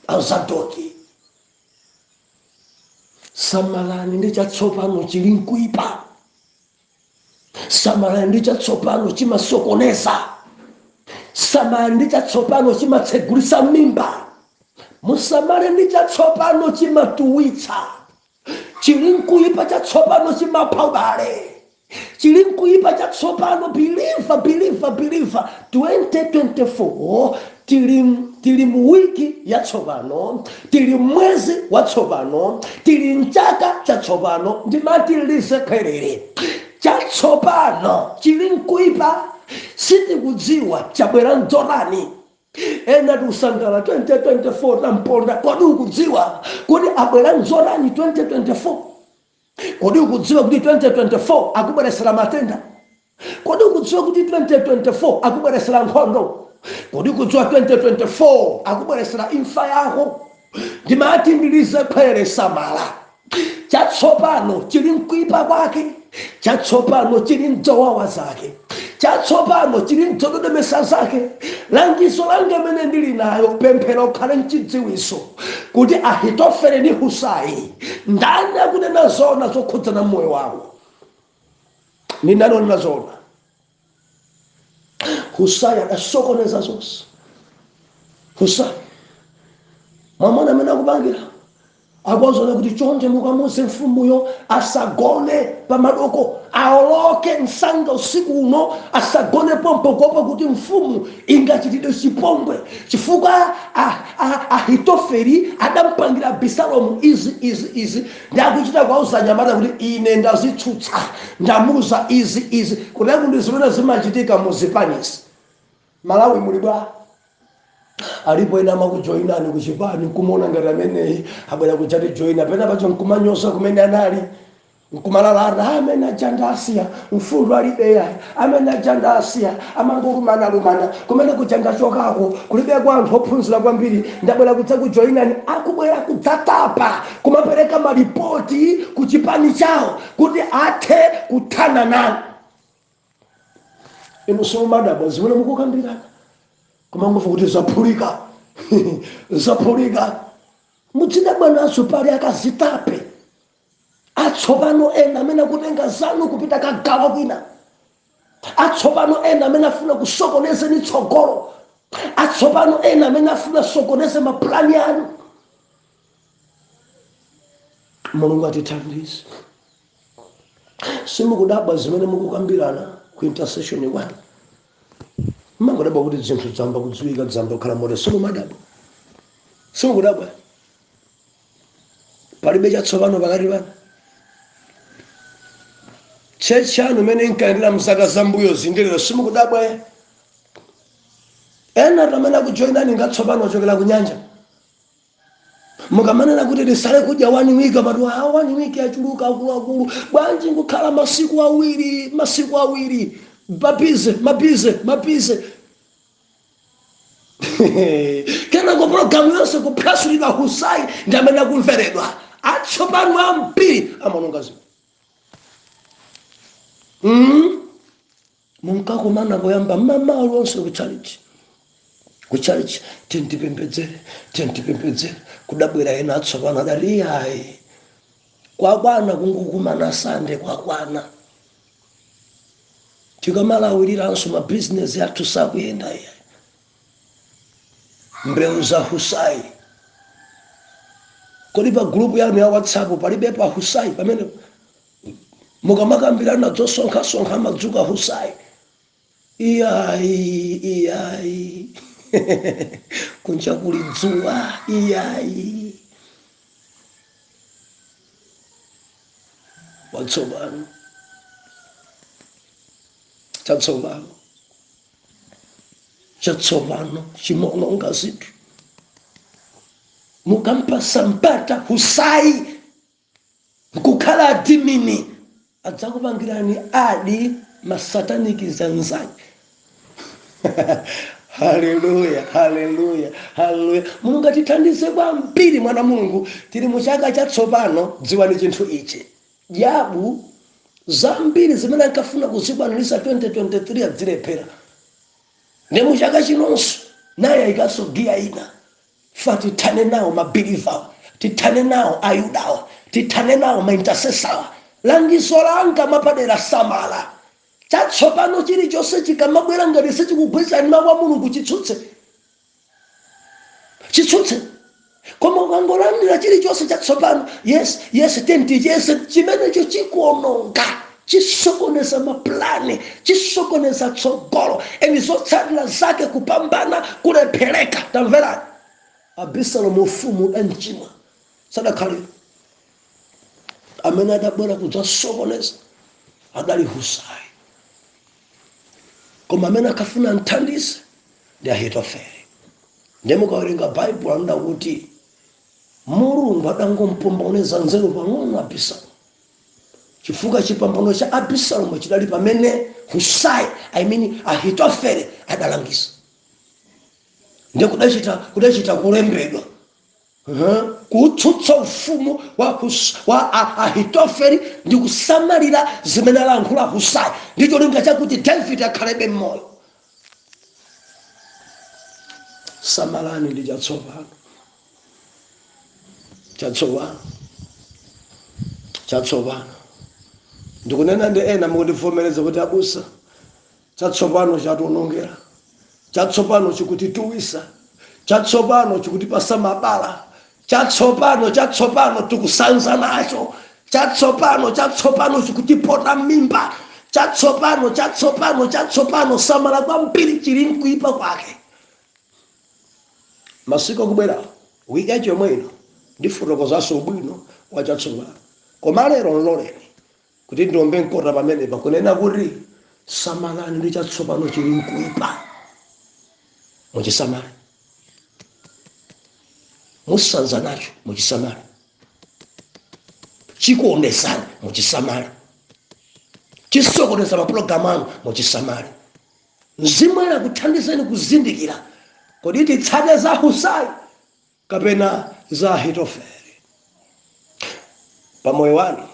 Azadoki. Samalani ndi chatsopano, chili nkuipa. Samalani ndi chatsopano, chimasokoneza. Samalani ndi chatsopano, chimatsegulisa mimba. Musamale ndi chatsopano, chimatuwitsa. Chili nkuipa chatsopano, chimapha ubale. Chili nkuipa chatsopano. Believer, believer, believer, 2024 tili mu wiki yatsopano, tili mwezi watsopano, tili mchaka chatsopano. Ndimati lisekwerere chatsopano chili nkuipa. Sitikudziwa chabwera mdzotani. Ena tiusangala 2024 tamponda. Kodi ukudziwa kuti abwera mdzotani 2024? Kodi ukudziwa kuti 2024 akubweresera matenda? Kodi ukudziwa kuti 2024 akubweresera nkhondo? Kodi ukudziwa 2024 akubweresera imfa yako? Ndimati ndilize khwere, samala. Chatsopano chili mkuipa kwake, chatsopano chili mdzowawa zake, chatsopano chili mdzododomesa zake. Langizo langa imene ndili nayo, pemphero, ukhale mchidziwiso kuti Ahitofele ndi Husai, ndani akunena zona zokhudzana moyo wako? Ni ndani onena zona? Husai adasokoneza zonse. Husai, mwamona amene akupangira, akuwazona kuti chonde mukamuze mfumuyo asagone pamadoko, aoloke msanga usiku uno, asagone pompo kuopa kuti mfumu ingachitidwe chipongwe chifukwa Ahitofeli adampangira Abisalomu izi, izi, izi. Ndakuchita kwauza anyamata kuti ine ndazitsutsa, ndamuza izi, izi. Kuteku ndi zimene zimachitika muzipanisi. Malawi muli bwa? Alipo ena amakujoyinani kuchipani, nkumona ngati ameneyi abwera kuchati joyina, pena pacho nkumanyoza kumene anali, nkumalalata, amene aja asiya mfundo alibe yayi, amene aja asiya amangolumanalumana, kumene kuja ndachokako kulibe kwa anthu ophunzira kwambiri, ndabwera kudza kujoyinani. Akubwera kudzatapa, kumapereka malipoti ku chipani chawo kuti athe kuthana nanu. Inu simumadabwa zimene mukukambirana, kumangomva kuti zaphulika, zaphulika. Mudzidabwa nazo. Pali akazitape atsopano ena amene akutenga zanu kupita kagawa kwina, atsopano ena amene afuna kusokonezeni tsogolo, atsopano ena amene afuna sokoneze mapulani anu. Mulungu atithandize. Simukudabwa zimene mukukambirana ku intercession kwanu, mmangodabwa kuti zinthu zamba kudziwika, zamba kukhala moto. Simumadabwa? Simukudabwa? Palibe chatsopano pakati pano. Church yanu imene inkayendera mzaka zambuyo zindilero, simukudabwa? Ena tamene akujoyinani ngatsopano, ochokera ku nyanja. Mukamanena kuti tisale kudya one week, amati, "Ah, one week achuluka akuluakulu, bwanji nkukhala masiku 2, masiku 2?" Mabize, mabize, mabize. Kenako pologalamu yonse kuphwasulidwa. Husai ndi amene akumveredwa. Atsopano ambiri amanonga zinthu. Munkakumana poyamba mmamawa lonse ku church, ku church, tentipembedzere, tentipembedzere. Kudabwera ena atsopano, adati, "Iyayi, kwakwana kungokumana Sande, kwakwana. Tikamalawiriranso mabizinesi athu sakuyenda iyayi." Mbewu za Husai. Kodi pa gulupu yanu ya WhatsApp palibe pa Husai pamene mukamakambirana zosonkhasonkha, amadzuka Husai, "Iyayi, iyayi, kunja kuli dzuwa, iyayi"? Watsopano, chatsopano, chatsopano chimaononga zinthu. Mukampasa mpata Husai nkukhala admin, adzakupangirani add masataniki zanzake. Haleluya, haleluya, haleluya! Mulungu atithandize kwambiri. Mwana Mulungu, tili mu chaka chatsopano. Dziwani chinthu ichi: jabu zambiri zimene ankafuna kuzikwanirisa 2023 adzilephera, ndi mu chaka chinonso naye ayikanso giya ina fa. Tithane nawo ma believer, tithane nawo Ayudawa. Tithane nawo ma intercessor. Langizo langa mwapadera, samala. Chatsopano chilichonse chikamabwera, ngati sichikugwirizana mawu a Mulungu, chitsutse, chitsutse. Koma ukangolandira chilichonse chatsopano, Yes, tentichese chimenecho, chikuononga, chisokoneza mapulani, chisokoneza tsogolo, eni zotsatira zake kupambana kulephereka. Tamverani, Abisalomu ufumu udamchimwa, sadakhalira. Amene adabwera kudzasokoneza adali Husai, koma amene akafuna mthandize ndi Ahitofele. Ndiye mukawerenga Baibulo, anena kuti Mulungu adangompomponeza nzeru pang'ono Abisalomu, chifukwa chipambano cha Abisalomu chidali pamene Husai, I mean Ahitofele, adalangiza. Ndiye kudachita kulembedwa kutsutsa ufumu wa Ahitofeli ndi kusamalira zimene alankhula Husai, ndi cholinga chakuti David akhalebe mmoyo. Samalani ndi chatsopano, chatsopano, chatsopano. Ndikunena ndi ena mukundivomereza kuti, "Abusa, chatsopano chationongera, chatsopano chikutituwisa, chatsopano chikutipasa mabala, chatsopano, chatsopano tikusanza nacho, chatsopano, chatsopano chikutipota mimba, chatsopano, chatsopano, chatsopano." Samala kwambiri, chili mkuipa kwake. Masiku akubwera, wiki yacho yomwe ino, ndifotokozanso ubwino wa chatsopano, koma lero nloleni kuti ndiombe mkota pamenepa kunena kuti samalani ndi chatsopano, chili mkuipa, muchisamale. Musanza nacho, muchisamale. Chikuonesani, muchisamale. Chisokoneza mapulogalamu anu, muchisamale. Mzimu Woyera kuthandizeni kuzindikira, kodi titsate za Husai kapena za Ahitofele? Pamoyo wanu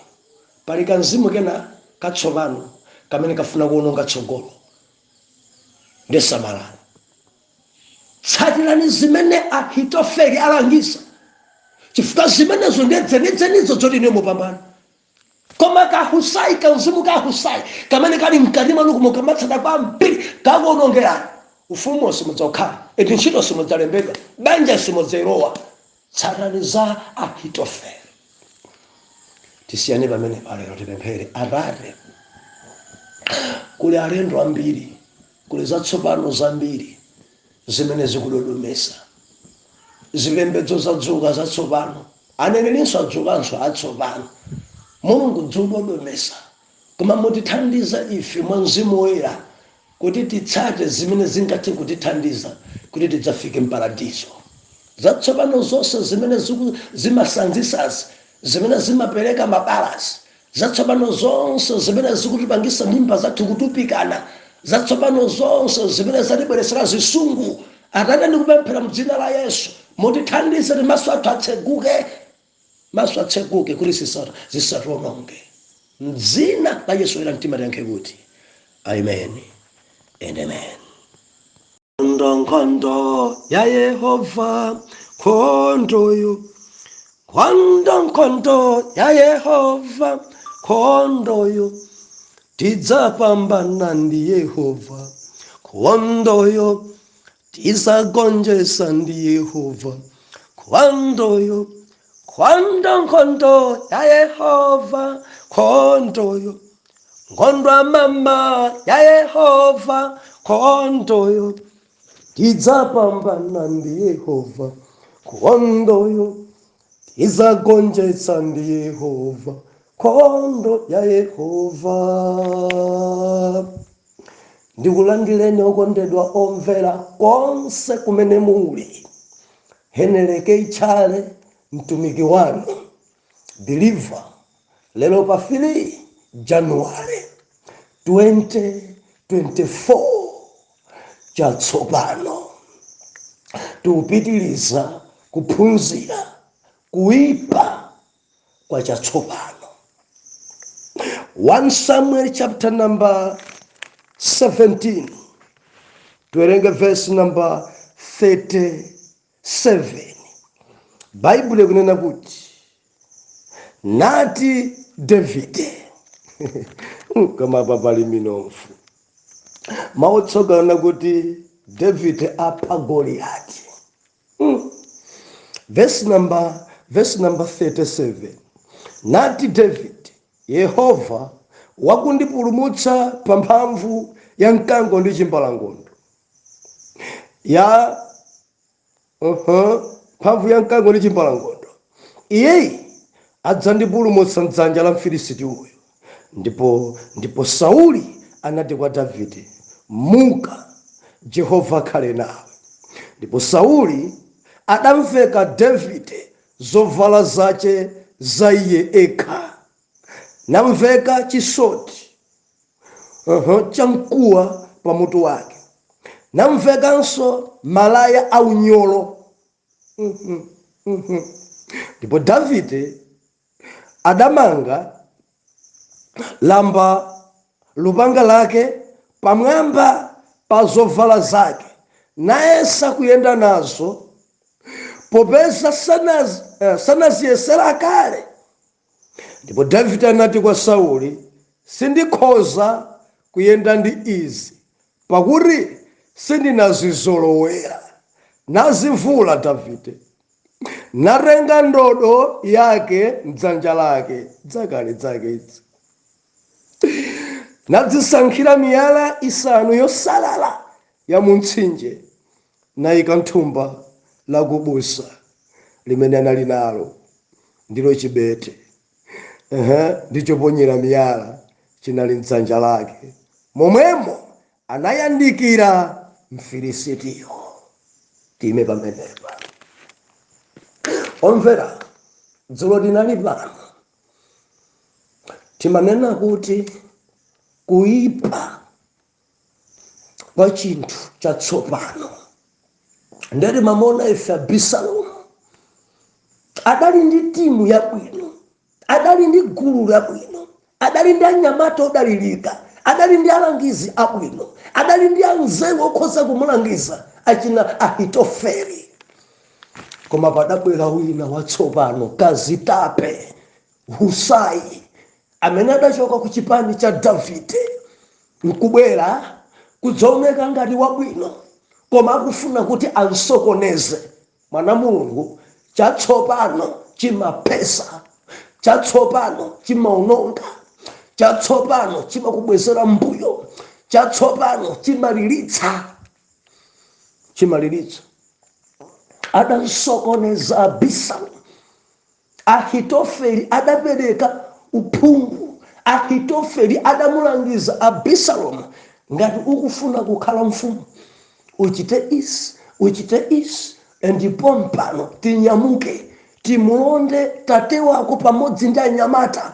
pali kamzimu kena katsopano kamene kafuna kuononga tsogolo. Ndisamalani, tsatirani zimene Ahitofeli alangiza, chifukwa zimenezo ndiye dzenidzenizo zoti ine mupambana. Koma kahusai, kamzimu ka Husai kamene kali mkati mwanu kumukamatsata kwambiri, kakuonongerani ufumu, simudzakhala eti, ntchito simudzalembedwa, banja simudzayilowa. Tsatani za Ahitofeli. Tisiyane pamene palero, tipemphere. Atate, kuli alendo ambiri, kuli zatsopano zambiri zimene zikudodomesa. Zipembedzo zadzuka zatsopano, anenerinso adzukanso atsopano. Mulungu, dzikudodomesa, koma mutithandiza ife mwa Mzimu Woyera kuti titsate zimene zingathe kutithandiza kuti tidzafike mparadiso. Zatsopano zonse zimene zimasanzisazi, zimene zimapereka mabalasi, zatsopano zonse zimene zikutipangisa mimba zathu kutupikana, zatsopano zonse zimene zatibweresera zisungu, Atate, ndikupemphera mdzina la Yesu, mutithandize kuti maso athu atseguke, maso atseguke kuti zisationonge. Mdzina la Yesu era mtima tiyankhe kuti amen and amen. Nkhondo, nkhondo ya Yehova, nkhondoyo, nkhondo, nkhondo ya Yehova, nkhondoyo tidzapambana ndi Yehova, nkhondoyo tizagonjesa ndi Yehova, nkhondoyo, nkhondo, nkhondo ya Yehova, nkhondoyo, nkhondo mama ya Yehova, nkhondoyo tidzapambana ndi Yehova, nkhondoyo tizagonjetsa ndi Yehova, nkhondo ya Yehova. Ndikulandireni okondedwa omvera konse kumene muli. Heneleke Ichale, mtumiki wanu believer, lero pa 3 January 2024, chatsopano. Tikupitiliza kuphunzira kuipa kwa chatsopano. 1 Samuel chapter number 17, tiwerenge verse number 37. Baibulo ikunena kuti Nati Davide, koma apa pali minofu. Mawu kuti David apha Goliyati. Verse number 37. Nati David, Yehova wakundipulumutsa pa mphamvu ya mkango ndi chimbalangondo, ya mphamvu ya mkango ndi chimbalangondo, iyeyi adzandipulumutsa mdzanja la Mfilisiti uyu. Ndipo Sauli anati kwa Davide, "Muka, Jehova akhale nawe." Ndipo Sauli adamveka Davide zovala zace za iye ekha, namveka chisoti chamkuwa pamutu wake, namvekanso malaya aunyolo. Ndipo Davide adamanga lamba lupanga lake pamwamba pa zovala zake, nayesa kuyenda nazo, popeza sanaziyesera kale. Ndipo Davide anati kwa Sauli, "Sindikhoza kuyenda ndi izi, pakuti sindinazizolowera." Nazivula Davide, natenga ndodo yake mdzanja lake, dzakale dzake idzi, nadzisankhira miyala isanu yosalala ya mu mtsinje, nayika nthumba lakubusa limene anali nalo, ndilo chibete, ndi choponyera miyala chinali mdzanja lake. Momwemo anayandikira Mfilisitiyo. Time pamenepa. Omvera, dzulo tinali pano, timanena kuti kuipa kwa chinthu chatsopano. Ndeti mamona ife, Abisalomu adali ndi timu yabwino, adali ndi gulu labwino, adali ndi anyamata odalirika, adali ndi alangizi abwino, adali ndi anzeru okhoza kumulangiza, achina Ahitofeli. Koma padabwera wina watsopano, kazitape Husai, amene adachoka ku chipani cha Davide nkubwera kudzaoneka ngati wabwino, koma akufuna kuti ansokoneze mwana Mulungu. Chatsopano chimapesa, chatsopano chimaononga, chatsopano chimakubwezera mbuyo, chatsopano chimalilitsa, chimalilitsa. Adansokoneza Abisalomu. Ahitofeli adapereka uphungu, Ahitofeli adamulangiza Abisalomu, "Ngati ukufuna kukhala mfumu, uchite isi, uchite isi, ndipo mpano tinyamuke timulonde tate wako pamodzi ndi anyamata.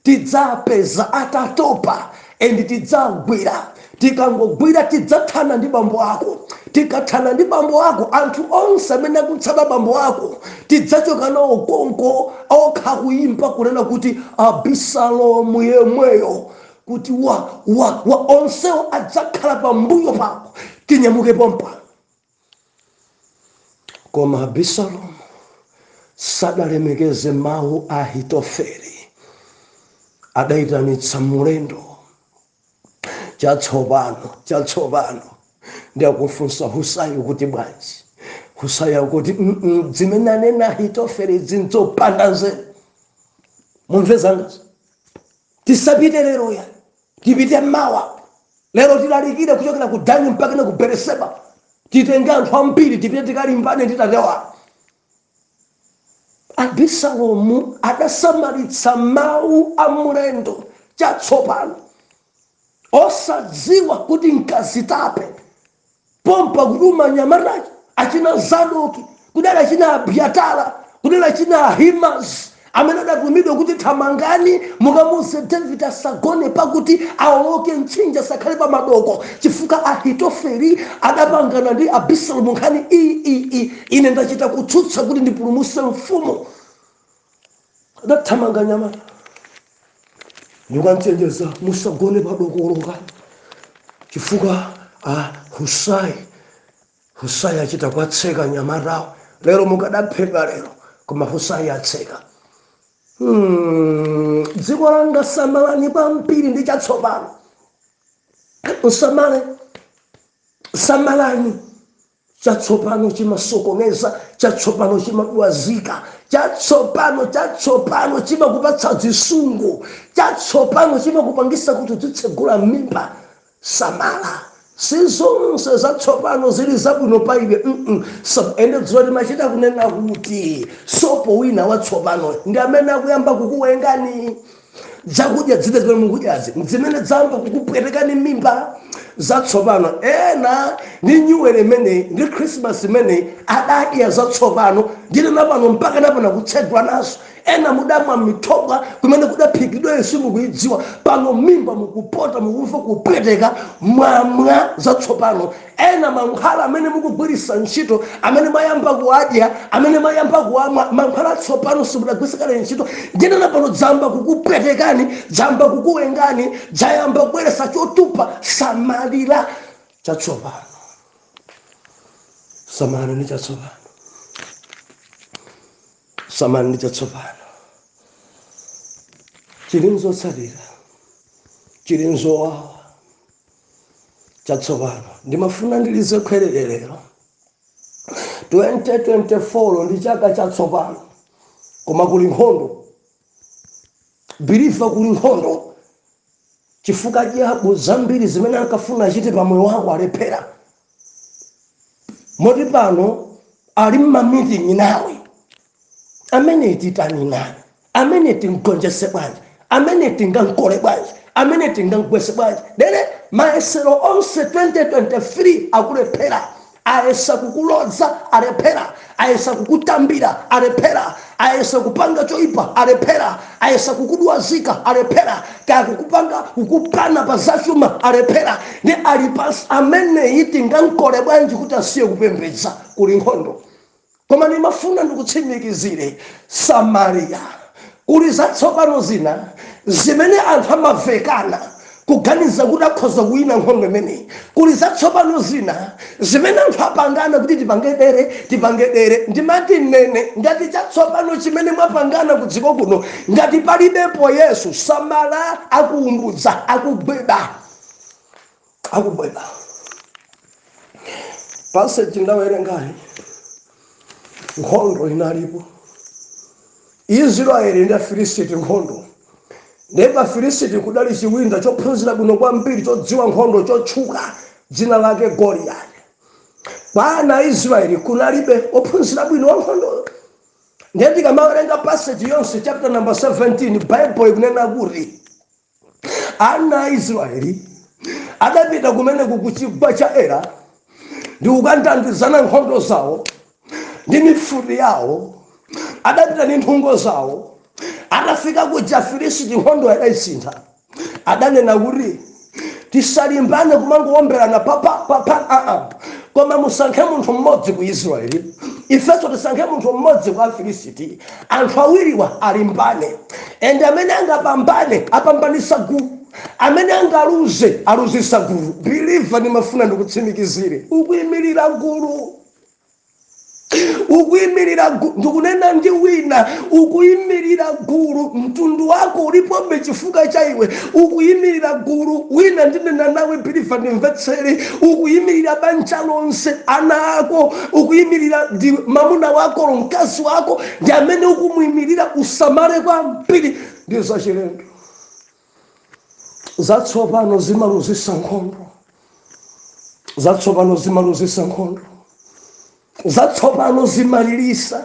Tidzapeza atatopa and tidzagwira. Tikangogwira, tidzathana ndi bambo ako. Tikathana ndi bambo ako, anthu onse amene akutsata bambo ako tidzachoka nawo konko." Okha kuyimba kunena kuti Abisalomu yemweyo, kuti wa wa wa, onsewo adzakhala pambuyo pako. Tinyamuke pompano. Koma Abisalomu sadalemekeze mawu a Ahitofeli, adayitanitsa mulendo chatsopano, chatsopano. Ndiakufunsa Husai kuti, "Bwanji?" Husai akuti, "Zimene anena Ahitofeli zinzopanda nzeru. Mumve zangazo, tisapite lero ya, tipite mawa. Lero tilalikire kuchokera ku Dani mpaka na ku Bereseba. Titenge anthu ambiri, tipite tikalimbane ndi tatewa." Abisalomu adasamalitsa mawu a mlendo chatsopano, osadziwa kuti nkazitape pompa kutuma anyamatachi, achina Zadoki, kudali achina Abiatara, kudali achina Ahimazi, amene adatumidwa kuti, "Thamangani mukamuze David asagone pakuti awoloke mtsinje, asakhale pa madoko, chifukwa Ahitofeli adapangana ndi Abisalomu nkhani iyi. Ine ndachita kutsutsa kuti ndipulumuse mfumu." Adathamanga nyamata ndikamchenjeza, "Musagone padokoloka, chifukwa a Husai, Husai achita kwatseka nyamatawo. Lero mukadaphedwa lero, koma Husai atseka." Dziko langa, samalani kwambiri ndi chatsopano. Usamale, samalani. Chatsopano chimasokoneza, chatsopano chimadwazika, chatsopano, chatsopano chimakupatsa zisungu, chatsopano chimakupangisa kuti uzitsegula mimba. Samala, si zonse zatsopano zili zabwino pa iwe. So, ende dzulo timachita kunena kuti sopo wina watsopano ndi amene akuyamba kukuwengani. Zakudya zine zimene mukudyazi zimene zamba kukupwetekani mimba, zatsopano. Ena ndi New Year imeneyi ndi Christmas imeneyi adadya zatsopano, ndili napano mpaka napano kutsegwa nazo. Ena mudamwa mithobwa kumene kudaphikidwa simukuidziwa, pano mimba mukupota, mukumva kupweteka, mwamwa zatsopano. Ena mankhwala amene mukugwiritsa ntchito, amene mwayamba kuadya, amene mwayamba kuamwa, mankhwala atsopano, simudagwiritsa kale ntchito, ndinena pano dzamba kukupwetekani, dzamba kukuwengani, dzayamba kubweretsa chotupa. Samalira chatsopano, samalani ndi chatsopano, samalani ndi chatsopano. Chili nzotsatira, chili nzowawa chatsopano. Ndimafuna ndilize khwerere lero. 2024 ndi chaka chatsopano, koma kuli nkhondo, believer, kuli nkhondo, chifukwa jabu zambiri zimene ankafuna achite pamoyo wako alephera, moti pano ali mma meeting nawe: amene titani naye? Amene tingonjese bwanji? Amene tingankole bwanji? Amene tingangwese bwanji? Dere mayesero onse 2023 akulephera. Ayesa kukulodza, alephera. Ayesa kukutambira, alephera. Ayesa kupanga choipa, alephera. Ayesa kukudwazika, alephera. Kaya kukupanga kukupana pa zachuma, alephera. Ndi ali pansi: ameneyi tingankole bwanji kuti asiye kupembedza? Kuli nkhondo, koma ndimafuna ndikutsimikizire, Samariya, kuli zatsopano zina zimene anthu amavekana kuganiza kuti akhoza kuwina nkhondo imeneyi. Kuli zatsopano zina zimene anthu apangana kuti tipange dere, tipange dere. Ndimati nene, ngati chatsopano chimene mwapangana ku dziko kuno, ngati palibepo Yesu, samala, akuumbudza, akugweba, akugweba. Passage ndawerengayi, nkhondo inalipo, Israeli ndi Afilisiti, nkhondo. Ndiye pa Filisiti kudali chiwinda chophunzira bwino kwambiri, chodziwa nkhondo, chotchuka, dzina lake Goliyati. Kwa ana a Israeli kunalibe ophunzira bwino wa nkhondo. Ndiye tikamawerenga passage yonse, chapter number 17, Bible ikunena kuti ana a Israeli adapita kumeneku ku chigwa cha Ela ndi kukandandizana nkhondo zawo ndi mifuti yawo, adapita ndi nthungo zawo. Atafika kuja, Afilisiti nkhondo adayisintha. Adanena kuti tisalimbane kumangowomberana papa papa, aa, koma musankhe munthu mmodzi ku Israeli, ifenso tisankhe munthu mmodzi ku Afilisiti, anthu awiriwa alimbane, and amene angapambane apambanisa gulu, amene angaluze aluzisa gulu. Believer, ndimafuna ndikutsimikizire, ukuyimirira gulu, ukuyimirira. Ndikunena ndi wina, ukuyimirira gulu. Mtundu wako ulipobe chifukwa cha iwe, ukuyimirira gulu. Wina ndinena nawe, believer, ndimvetsere, ukuyimirira banja lonse, ana ako, ukuyimirira ndi mamuna wako, mkazi wako, ndi amene ukumuyimirira. Usamale kwambiri ndi zachilendo. Zatsopano zimaluzisa nkhondo, zatsopano zimaluzisa nkhondo, zatsopano zimalilisa,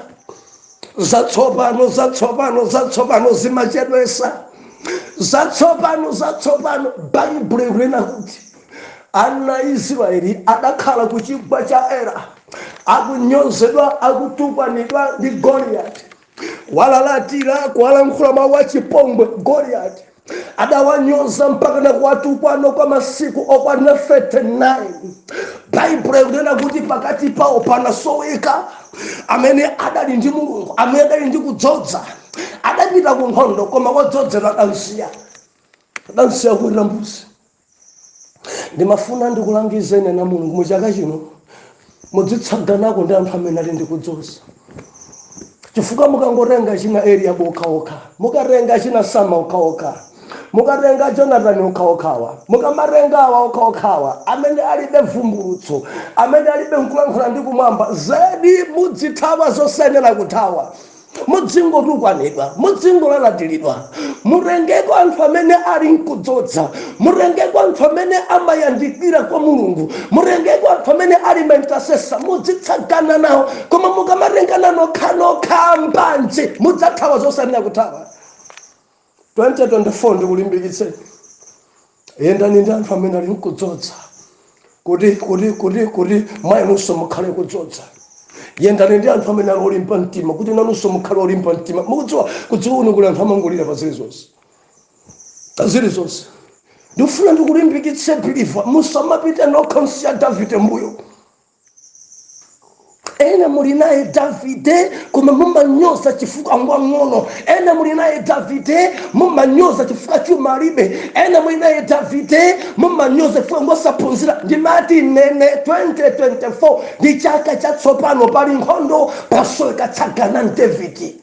zatsopano, zatsopano, zatsopano zimachedwesa, zatsopano, zatsopano. Baibulo ikunena kuti ana Israeli adakhala ku chigwa cha Era, akunyozedwa, akutukwanidwa ndi Goliyati, walalatira, kuwalankhula mawu achipongwe. Goliyati adawanyoza mpaka na kuwatukwana kwa masiku okwana 39. Baibulo ikunena kuti pakati pawo panasoweka amene adali ndi Mulungu, amene adali ndi kudzodza. Adapita ku nkhondo, koma wodzozedwa adamsiya, adamsiya kuweta mbuzi. Ndimafuna ndikulangizeni na Mulungu, mu chaka chino mudzitsaganako ndi anthu amene ali ndi kudzoza. Chifukwa mukangotenga china Eliabu okhaokha, mukatenga china Sama okhaokha, mukatenga Jonathan okhaokhawa, mukamatenga awa okhaokhawa amene alibe vumbulutso, amene alibe nkulankhula ndi kumwamba, zedi mudzithawa zosayenera kuthawa, mudzingotukwanidwa, mudzingolaladilidwa. Mutengeko anthu amene ali mkudzodza, mutengeko anthu amene amayandikira kwa Mulungu, mutengeko anthu amene ali ma intercessor, mudzitsagana nawo. Koma mukamatengana nokhanokha mbanje, mudzathawa zosayenera kuthawa. 2024 ndikulimbikitseni, yendani ndi anthu amene ali mkudzodza, kuti mwa inunso mukhale kudzodza. Yendani ndi anthu amene ali olimba mtima, kuti nanunso mukhale olimba mtima. Mukudziwa, kudziwa uno kuli anthu amangolira pa zilizonse, pa zilizonse. Ndikufuna ndikulimbikitse believer, musamapite nokha, msiya Davide mbuyo. Ena muli naye Davide koma mumanyoza chifukwa ngwang'ono. Ena muli naye Davide, mumanyoza chifukwa chuma alibe. Ena muli naye Davide, mumanyoza chifukwa ngosaphunzira. Ndimati nene 2024 ndi chaka chatsopano, pali nkhondo, pasoweka tsagana Davide,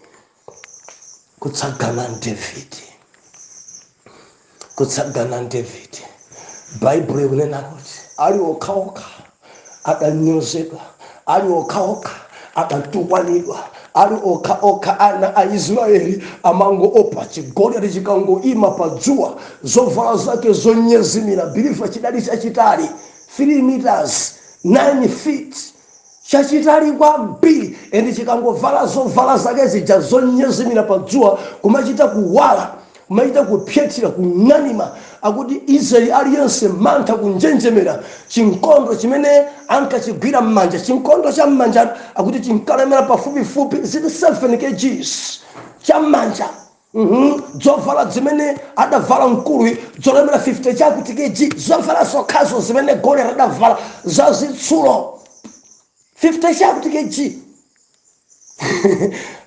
kutsagana Davide, kutsagana Davide. Baibulo ikunena kuti ali okhaokha adanyozedwa, ali okhaokha adatukwanidwa, ali okhaokha ana a Israeli amangoopa. Chigoliyati chikangoima pa dzuwa, zovala zake zonyezimira, believer, chidali chachitali 3 meters 9 feet, chachitali kwambiri, and chikangovala zovala zake zija zonyezimira pa dzuwa, kumachita kuwala, kumachita kupyetera, kung'anima. Akuti Israeli aliyense mantha, kunjenjemera. Chinkondo chimene ankachigwira m'manja, chinkondo cha m'manja, akuti chinkalemera pafupifupi zili 7 kgs cha m'manja. Zovala zimene adavala mkulu zolemera 50 chakuti kg, zovala zokhazo zimene Goliyati adavala zazitsulo, 50 chakuti kg.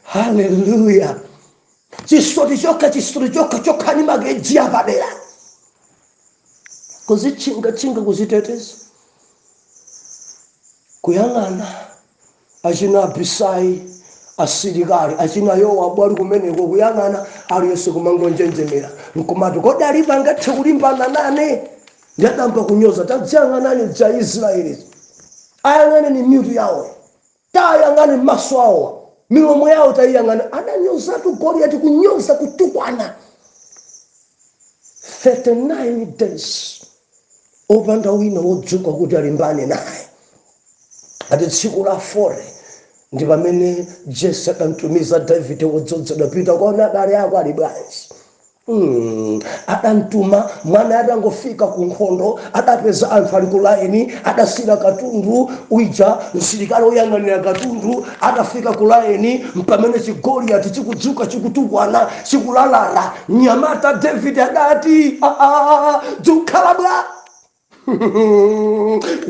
Haleluya! Chisoti chokha, chisoti chokha chokhani ma kg apadera, kuzitchingatchinga, kuziteteza, kuyang'ana achina Abisai, asilikali achina Yowabu ali kumeneko, kuyang'ana aliyense kumangonjenjemera, nkumati, "Kodi alipo angathe kulimbana nane?" Ndiyadamba kunyoza, "Tadziyang'anani dza Israeli, ayang'aneni mitu yawo, tayang'ane maso awo, milomo yawo tayiyang'ana." Adanyozatu Goliyati, kunyoza, kutukwana. 39 days opanda wina wodzuka kuti alimbane naye. Ati tsiku la 40 ndi pamene Jese adamtumiza Davide wodzozedwa, "Pita kwaona abale ako ali bwanji." Adamtuma mwana, atangofika ku nkhondo adapeza anthu ali ku laini, adasira katundu uja, msilikali woyang'anira katundu. Atafika ku laini, mpamene chigoliyati chikudzuka, chikutukwana, chikulalala. Nyamata David adati, "Ah, ah, dzukhala bwa?"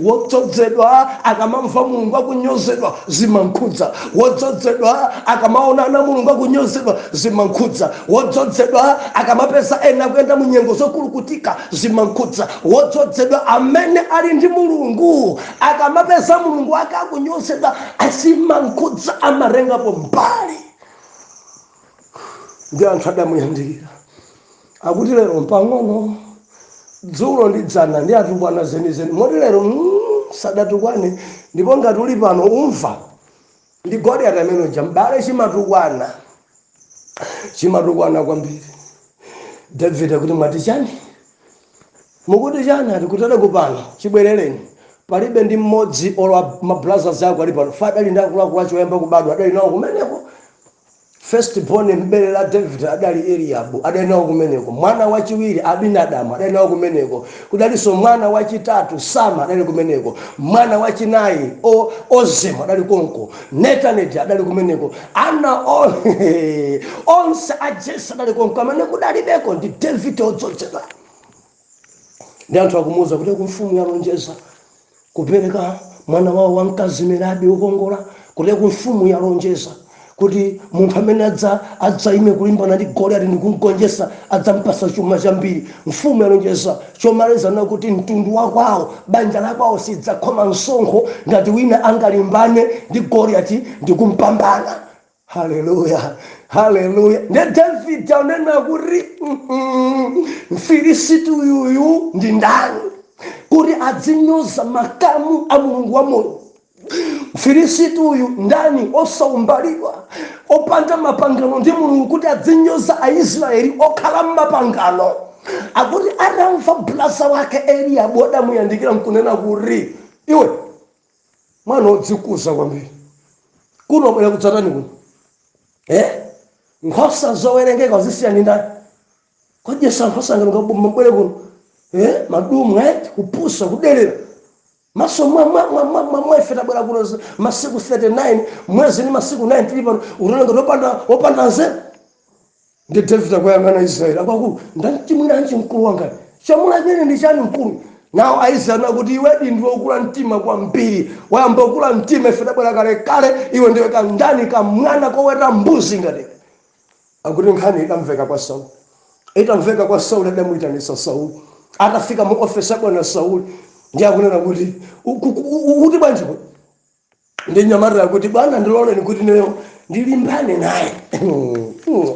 Wodzozedwa akamamva Mulungu akunyozedwa, zimankhudza. Wodzozedwa akamaona ana Mulungu akunyozedwa, zimankhudza. Wodzozedwa akamapeza ena akuyenda mu nyengo zokulukutika, zimankhudza. Wodzozedwa amene ali ndi Mulungu akamapeza Mulungu ake akunyozedwa, azimankhudza, amarengapo mbali. Ndi anthu adamuyandikira, akuti, "Lero mpang'ono, dzulo ndi dzana ndi atukwana zenizeni, moti lero sadatukwane. Ndipo ngati uli pano umva." Ndi Goliyati amene uja, m'bale, chimatukwana, chimatukwana kwambiri. David akuti, "Mwati chani? Mukuti chani?" Ati, "Kutere kupano chibwerereni, palibe ndi mmodzi olo ma brothers ako ali pano." Fa adali ndi akuluakulu acho oyamba kubadwa, adali nawo kumeneko. First born mbere la David adali Eliabu, adali nawo kumeneko. Mwana wachiwiri Abinadamu adali nawo kumeneko. Kudalinso mwana wachitatu Sama, adali kumeneko. Mwana wachinayi Ozemu adali konko. Netaneti adali kumeneko. Ana onse a Jese adali konko. Amene kudalibeko ndi David odzozedwa. Ndi anthu akumuwuza kuti kumfumu yalonjeza kupereka mwana wawo wamkazi Merabi wokongola, kuti kumfumu yalonjeza kuti munthu amene adzaime kulimbana ndi Goliyati ndikumgonjetsa adzampasa chuma chambiri. Mfumu yalonjeza chomaliza na kuti mtundu wakwawo, banja lakwawo sidzakhoma msonkho ngati wina angalimbane ndi Goliyati ndikumpambana. Haleluya, haleluya. Nde Davide anena kuti, "Mfilisiti uyuyu ndi ndani kuti adzinyoza makamu a Mulungu wa moyo? Mfilisiti uyu ndani, osaumbalidwa, opanda mapangano ndi Mulungu, kuti adzinyoza Aisraeli okhala mmapangano?" Akuti atamva, brother wake Eliabu adamuyandikira nkunena kuti, "Iwe mwana odzikuza kwambiri, kuno bwera kudzatani kuno? Eh, nkhosa zowerengeka uzisiya ndi ndani? Kodyesa nkhosa ngati mabwere kuno, eh, madumu, eh, kupusa, kudelera maso mwa mwa mwa mwa mwa mwa. Ife tabwera kuno masiku 39, mwezi ni masiku 9 tili pano, unaona ngati opanda nzeru." Ndi David akuyang'ana Israeli, akwaku, "Ndachimwiranji mkulu wanga? Chamula chene ndi chani, mkulu?" Nawo Aisraeli nakuti, "Iwedi ndiwe ukula mtima kwambiri, wayamba ukula mtima. Ife tabwera kalekale, iwe ndiwe kandani, kamwana koweta mbuzi ngati." Akuti nkhani itamveka kwa Sauli, itamveka kwa Sauli, adamuyitanisa Sauli. Atafika mu ofesi ya bwana Sauli, ndi akunena kuti, "Kuti bwanji?" Ndi nyamarira kuti, "Bwana, ndiloleni kuti neyo ndilimbane naye."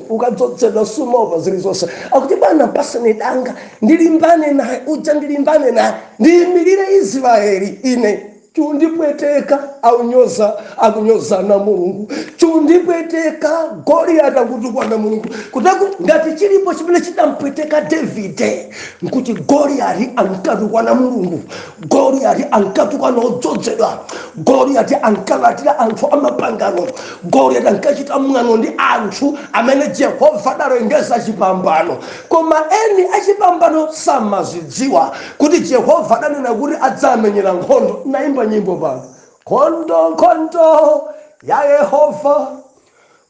Ukadzozedwa sumaopa zilizonse. Akuti, "Bwana, mpaseni danga, ndilimbane naye uja, ndilimbane naye, ndiyimirire Israeli. Ine chundipweteka aunyoza, akunyozana Mulungu, chundipweteka Goliyati akutukwana Mulungu." Kutaku ngati chilipo chimene chidampweteka Davide, nkuti Goliyati ankatukwana Mulungu, Goliyati ankatukwana odzozedwa, Goliyati ankalatira anthu amapangano, Goliyati ankachita mwano ndi anthu amene Jehova adalengeza chipambano, koma eni achipambano samazidziwa kuti Jehova adanena kuti adzamenyera nkhondo. Naimba nyimbo pano, "Nkhondo, nkhondo ya Yehova,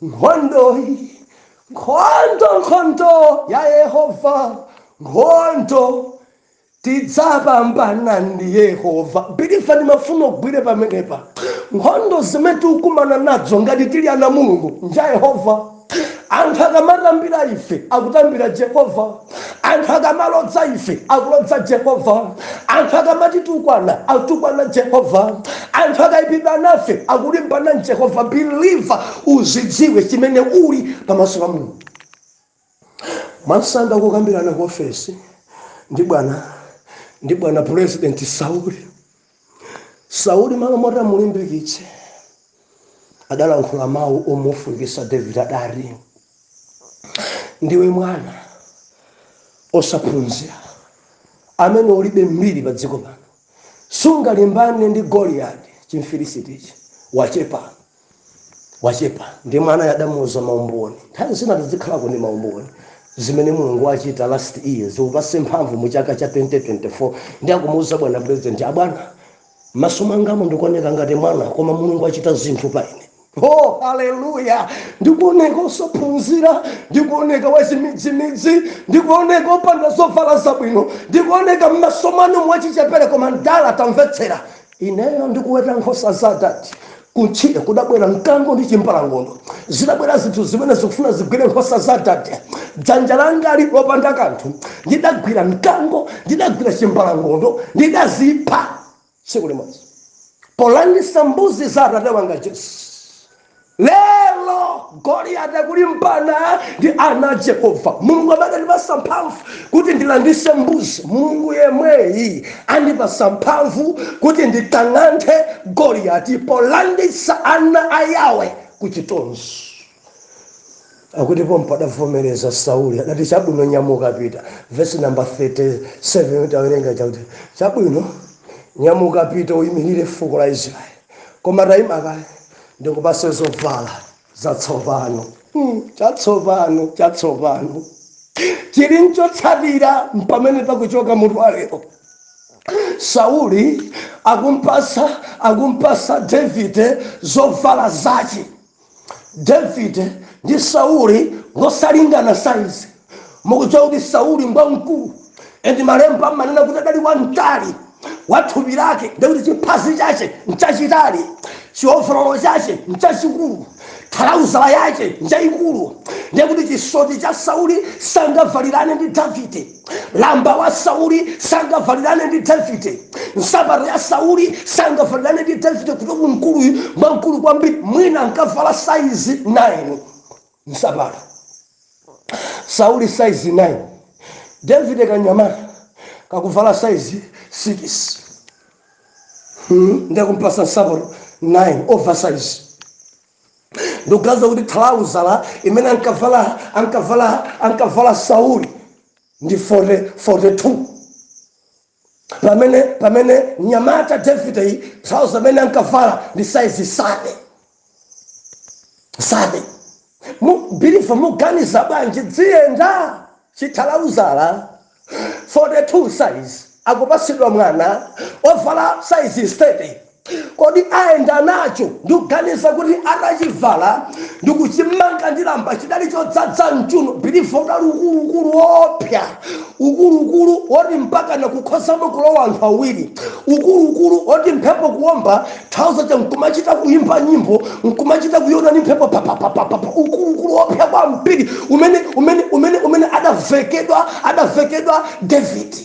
nkhondo, nkhondo, nkhondo ya Yehova, nkhondo tidzapambana ndi Yehova." Believer, ndimafuna kugwire pamenepa. Nkhondo zimene tikukumana nadzo ngati tili ana Mulungu nja Yehova. Anthu akamatambira ife, akutambira Jehova. Anthu akamalodza ife, akulodza Jehova. Anthu akamatitukwana, akutukwana Jehova. Anthu akayipidwa nafe, akulimbana Jehova. Believer, uzidziwe chimene uli pamaso pa Mulungu. Mwansanga kukambirana ku ofesi ndi bwana President Sauli, Sauli malo moti amulimbikitse, adalankhula mawu omufunjisa David. Adati, "Ndiwe mwana osaphunzira amene ulibe mbiri pa dziko pano, sungalimbane ndi Goliyati chimfilisitichi, wachepa, wachepa." Ndi mwana yadamuuza maumboni. Nthawi zina tizikhalako ndi maumboni zimene Mulungu wachita last year, zikupase mphamvu mu chaka cha 2024. Ndi akumuuza bwana President, "Abwana, maso mwangamo ndikuoneka ngati mwana, koma Mulungu achita zinthu pa ine. Oh, haleluya! Ndikuoneka osaphunzira, ndikuoneka wachimidzimidzi, ndikuoneka opanda zovala zabwino, ndikuoneka m'maso mwanu mwachichepere, koma ndala tamvetsera, ineyo ndikuweta nkhosa za dadi, kuntchire kudabwera mkango ndi chimbalangondo, zidabwera zinthu zimene zikufuna zigwire nkhosa za dadi. Dzanja langa lopanda kanthu, ndidagwira mkango, ndidagwira chimbalangondo, ndidazipha tsiku limodzi polandisa mbuzi za atate wanga Jese. Lero Goliyati akulimbana ndi ana a Jehova. Mulungu amene andipasa mphamvu kuti ndilandise mbuzi, Mulungu yemweyi andipasa mphamvu kuti ndikang'anthe Goliyati polandisa ana a Yawe ku chitonzo." Akuti pompo adavomereza Sauli, adati, "Chabwino, nyamuka, pita." Vesi namba 37 tawerenga chakuti, "Chabwino, nyamuka, pita, uyimirire fuko la Israeli, koma tayima kale, ndikupase zovala zatsopano." Chatsopano, chatsopano chili nchotsatira mpamene pakuchoka mutu alero. Sauli akumpasa Davide zovala zace. Davide ndi Sauli ngosalingana size. Mukudziwa kuti Sauli ngwamkulu, and malemba amanena kuti adali wamtali wa thupi lake, ndikuti chiphazi chache nchachitali, chiovololo chache nchachikulu, thalauzala yache nchayikulu. Ndiye kuti chisoti cha Sauli sangavalirane ndi Davide, lamba wa Sauli sangavalirane ndi Davide, nsapato ya Sauli sangavalirane ndi Davide. Kuti mkuluyu mwamkulu kwambiri, mwina ankavala size 9 nsapato. Sauli size 9, Davide kanyamata kakuvala size 6. Ndiye kumpasa nsapato 9, oversize. Ndikuganiza kuti thalauzala imene ankavala Sauli ndi 40, 42, pamene nyamata David iyi trouser amene ankavala ndi size 7, 7. Believer, muganiza bwanji? Dziyenda chithalauzala 42 size akupasidwa mwana ovala size 30, kodi ayenda nacho? Ndikuganiza kuti atachivala ndikuchimanga ndi lamba, chidali chodzadza mchuno. Believer, udali ukulukulu wopya, ukulukulu woti mpaka nakukhozamo kulowa anthu awiri, ukulukulu woti mphepo kuwomba, trouser cha nkumachita kuyimba nyimbo, nkumachita kuyona ni mphepo papapapapa. Ukulukulu wopya kwambiri umene adavekedwa David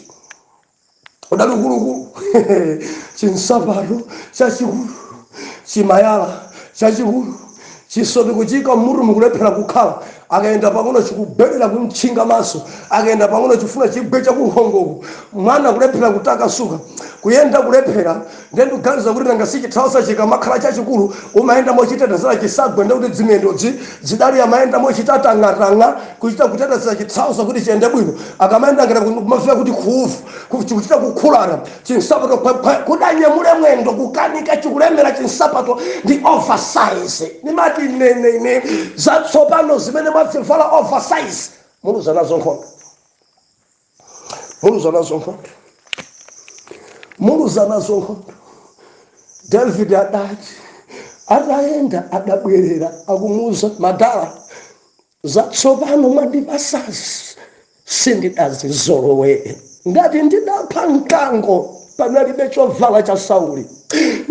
udali ukulukulu. Chinsapato chachikulu, chimayala chachikulu, chisoti kuchika mmutu mukulephera kukhala. Akayenda pang'ono chikubwerera kumtchinga maso, akayenda pang'ono chifuna chigwe chakunkhongoku. Mwana kulephera kutakasuka, kuyenda kulephera. Ndiye ndikuganiza kuti nanga si chithausa chikamakhala chachikulu umayenda mochitetezera chisagwe, ndekuti dzimiyendodzi zidali amayenda mochitatang'atang'a, kuchita kutetezera chithausa kuti chiyende bwino. Akamayenda ngati kumafika kuti khufu kuchita kukhulana chinsapato pwepwe, kudanyamule mwendo kukanika, chikulemera chinsapato ndi oversize. Nimati nenene zatsopano zimene mwazivala oversize, muluza nazo nkhondo, muluza nazo nkhondo, muluza nazo nkhondo. David adati atayenda, adabwerera akumuuza madala, "Zatsopano mwandipasazi sindidazizolowere. Ngati ndidapha mkango, panalibe chovala cha Sauli.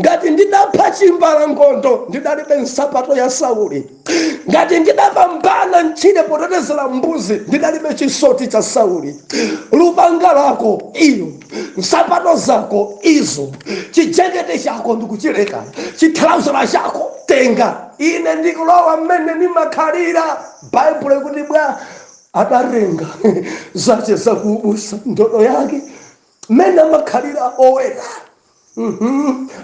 Ngati ndidapha chimbalangondo, ndidalibe nsapato ya Sauli. Ngati ndidapambana mtchire potetezera mbuzi, ndidalibe chisoti cha Sauli. Lupanga lako iyo, nsapato zako izo, chijekete chako ndikuchileka, chithauzala chako tenga, ine ndikulowa mmene ndimakhalira." Baibulo ikuti bwa adatenga zache zakuubusa, ndodo yake, mmene amakhalira oweta.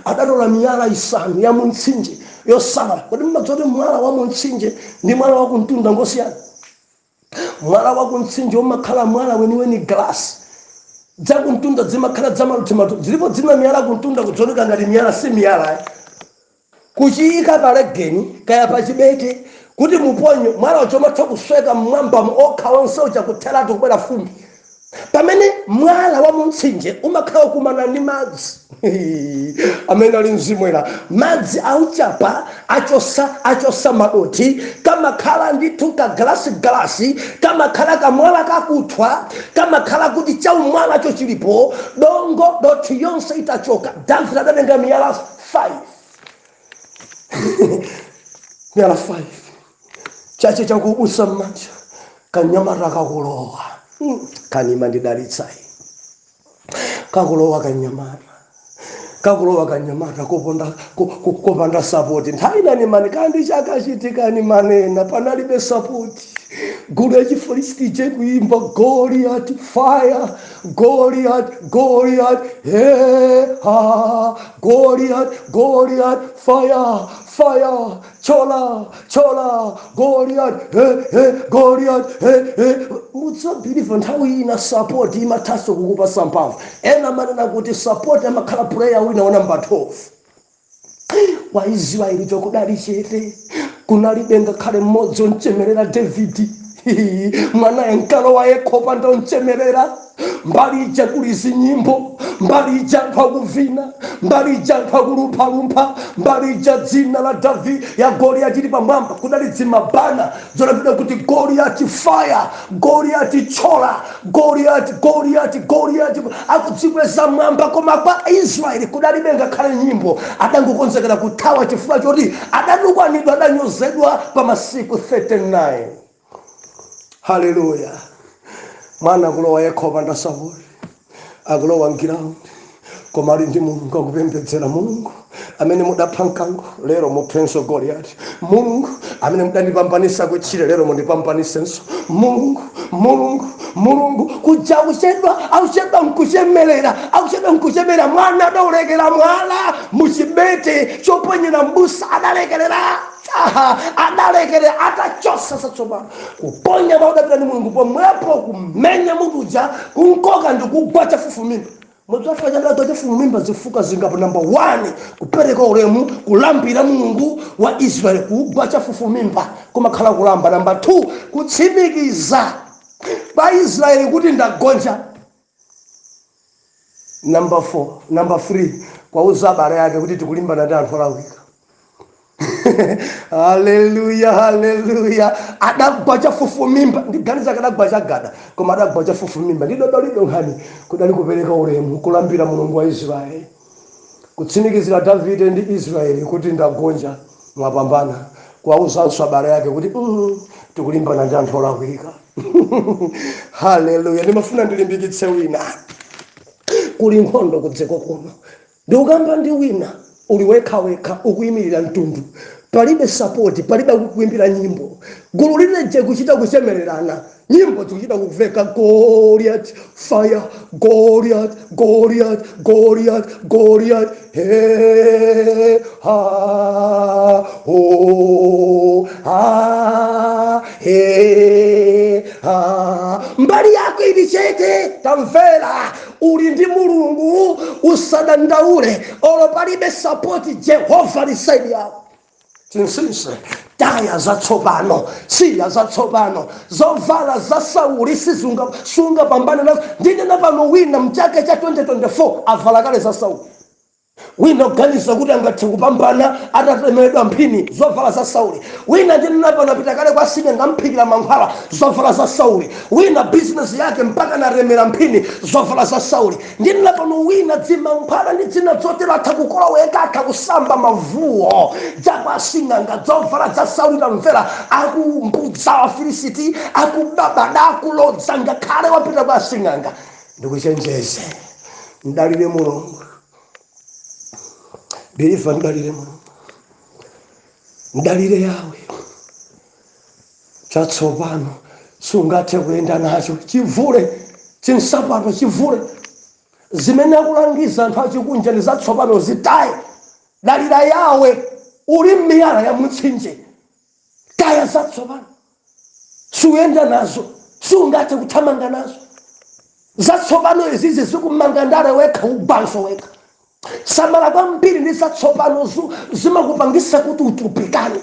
Adatola miyala isanu ya mumtsinje yosalala. Kodi mmadziwa kuti mwala wa mumtsinje ndi mwala wa kumtunda ngosiyana? Mwala wa kumtsinje umakhala mwala weniweni, glass. Dzakumtunda zimakhala dzamalutimatu. Zilipo dzina miyala kumtunda kudzoneka ngati miyala, si miyala, eh. Kuchiyika palegeni kaya pachibete kuti muponye, mwala ucho umatha kusweka mmwambamo okha onse uja kutheratu, kubwera fumbi, pamene mwala wa mumtsinje umakhala ukumana ndi madzi amene ali mzimwera, madzi auchapa, achosa madoti, kamakhala ndithu kagalasi galasi, kamakhala kamwala kakuthwa, kamakhala kuti chaumwalacho chilipo, dongo dothi yonse itachoka. David adatenga miyala 5, miyala 5, chache chakubusa mmanja, kanyamata kakulowa. Kanima ndidalitsayi, kakulowa kanyamata, kakulowa kanyamata kopanda support. Nthawi nani mani kandi chakachitikani manena panalibe support. Gulu yachifilisti je kuimba, "Goliath fire, Goliath, Goliath, hey ha, Goliath, Goliath fire, fire, chola chola Goliath, hey hey, Goliath, hey hey." Mudzabelieve, nthawi ina support imathanso kukupasa mphamvu. Ena manena kuti support amakhala player wina wa number 12 wa Israeli. Chokudali chete, kunalibe ngakhale mmodzi onchemerera Davidi. Mwana yankalowa yekha opanda onchemerera. Mbali ija kuli zinyimbo, mbali ija anthu akuvina, mbali ija anthu akulumphalumpha, mbali ija dzina la David ya Goliyati ili pamwamba. Kudali dzimabana zolembedwa kuti "Goliyati fire, Goliyati chola, Goliyati, Goliyati, Goliyati", akudzikweza mwamba. Koma kwa Israeli kudalibe ngakhale nyimbo. Adangokonzekera kuthawa chifukwa choti adatukwanidwa, adanyozedwa pa masiku 39. Haleluya! Mwana akulowa yekha opanda support, akulowa m'ground, koma ali ndi Mulungu, akupembedzera Mulungu amene mudapha mkango, lero muphenso Goliyati. Mulungu amene mudandipambanisa kutchire, lero mundipambanisenso. Mulungu, Mulungu, Mulungu kuja akuchedwa, akuchedwa nkuchemelera, akuchedwa nkuchemelera. Mwana adaulekera mwala muchibete choponyera mbusa, adalekerera. Aha, adalekerera atachosa zatsopano, kuponya maudapita ndi Mulungu pomwepo, kumenya mutu uja, kunkoka ndikugwa chafufumimba. Mudzafa chadagwa chafufumimba. Zifuka zingapo. Number 1, kupereka ulemu, kulambira Mulungu wa Israeli. Kugwa chafufumimba kumakhala kulamba. Number 2, kutsimikiza kwa Israeli kuti ndagonja. Number 4, number 3, kwauza abale ake kuti tikulimbana ndi anthu olakwika. Haleluya, haleluya! Adagwa chafufumimba. Ndiganiza kadagwa chagada, koma adagwa chafufumimba. Ndi dodolido nkhani kudali kupereka ulemu, kulambira Mulungu wa Israeli, kutsimikizira Davide ndi Israeli kuti ndagonja, mwapambana, kuwauzanso abale ake kuti tikulimbana ndi anthu olakwika. Haleluya! Ndimafuna ndilimbikitse wina. Kuli nkhondo kudziko kuno. Ndikukamba ndi wina uli wekhawekha, ukuyimirira mtundu, palibe support, palibe kukuimbira nyimbo. Gulu lileje kuchita kuchemererana, nyimbo zikuchita kuveka: "Goliath, fire, Goliath, Goliath, Goliath, Goliath, he ha ho ha he ha." Mbali yako ili chete. Tamvera, uli ndi Mulungu, usadandaule olo palibe support. Jehova ali side yako. Chinsinsi, taya zatsopano, siya zatsopano. Zovala za Sauli sizunga sungapambane nazo. Ndinena pano, wina mchaka cha 2024 avala kale za Sauli. Wina kuganiza kuti angathe kupambana atatemedwa mphini, zovala za Sauli. Wina, ndinena pano, apita kale kwa sing'anga, ngamphikira mankhwala, zovala za Sauli. Wina bizinesi yake mpaka natemera mphini, zovala za Sauli. Ndinena pano, wina dzimankhwala ndi dzina zotero atha kukoloweka, atha kusamba mavuwo jakwa sing'anga, zovala za Sauli. Tamvera, akumbudza Afilisiti, akubabada, akulodza, ngakhale wapita kwa sing'anga. Ndikuchenjeze, mdalire Mulungu. Believer, mdalire Mulungu, mdalire Yawe. Chatsopano sungathe kuyenda nacho, chivule chinsapato, chivule. Zimene akulangiza anthu achikunja ndi zatsopano, zitaye. Dalira Yawe. Uli m'miyala ya mutsinje, taya zatsopano. Suyenda nazo, sungathe kuthamanga nazo zatsopano. Izizi zikumanga ndale wekha, ugwanso wekha. Samala kwambiri ndi zatsopano, zimakupangisa kuti utupikane.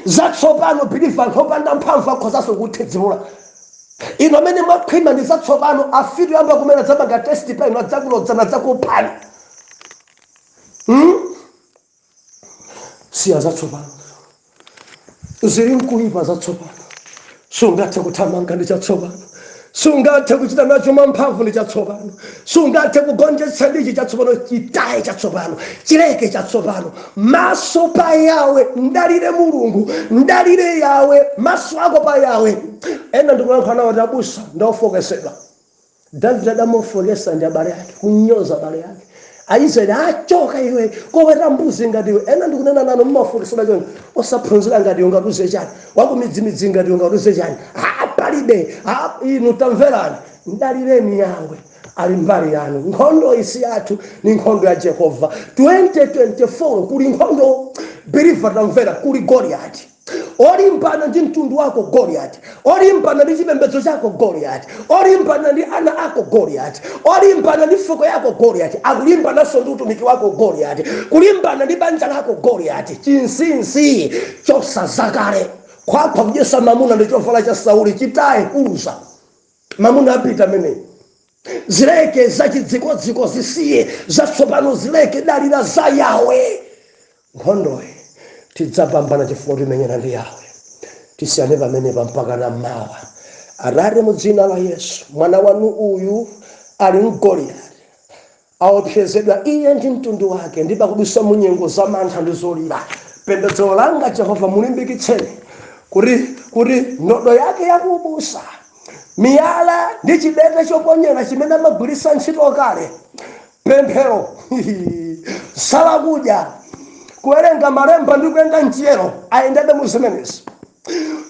Zatsopano, believer, anthu opanda mphamvu akhozanso kuthedzimula. Ino amene mwakhwima ndi zatsopano, afiti yamba kumene adzapanga test pa ino, adzakulodzana, adzakuphani. Siya zatsopano, zili nkuipa. Zatsopano sungathe kuthamanga ndi chatsopano, sungathe kuchita nacho mwamphamvu ndi chatsopano, sungathe kugonjetsa ndichi chatsopano. Chitaye chatsopano, chileke chatsopano. Maso pa Yawe, mdalire Mulungu, mdalire Yawe, maso ako pa Yawe. Ena ndikulankhula nawo kuti abusa ndaofokesedwa. Davide adamufokesa ndi abale ake, kunyoza abale ake Aisraeli: "Achoka iwe, koweta mbuzi ngati iwe." Ena ndikunena nanu, mmafokesedwa choncho: "Osaphunzira ngati iwe ngatiuze chani? Wakumidzimidzi ngati iwe ngatiuze chani?" Ha, palibe. Ha, inu tamverani, mdalireni Yawe, ali mbali yanu. Nkhondo isi yathu, ni nkhondo ya Jehova. 2024 kuli nkhondo. Believer, tamvera, kuli Goliati olimbana ndi mtundu wako, Goliati olimbana ndi chipembedzo chako, Goliati olimbana ndi ana ako, Goliati olimbana ndi fuko yako, Goliati akulimbananso ndi utumiki wako, Goliati kulimbana ndi banja lako, Goliati. Chinsinsi, chosazakale. Khwakhwa kudyesa mamuna ndi chovala cha Sauli, chitaye, kuluza mamuna apita ameneyi. Zileke zachidzikodziko, zisiye zatsopano, zileke. Dalira za Yawe. Nkhondoyi tidzapambana chifukwa timenyana ndi Yawe. Tisiyane pamenepa mpaka na mmawa. Atate, mu dzina la Yesu, mwana wanu uyu ali mgoliyati, aopsezedwa iye ndi mtundu wake, ndi pakudusa mu nyengo za mantha ndi zolira. Pembedzero langa, Jehova, mulimbikitseni kuti Kuti ndodo yake yakuubusa, miyala ndi chidete choponyera chimene amagwiritsa ntchito kale, pemphero, sala kudya, kuwerenga malemba ndi kuyenda mchiyero, ayendebe mu zimenezi.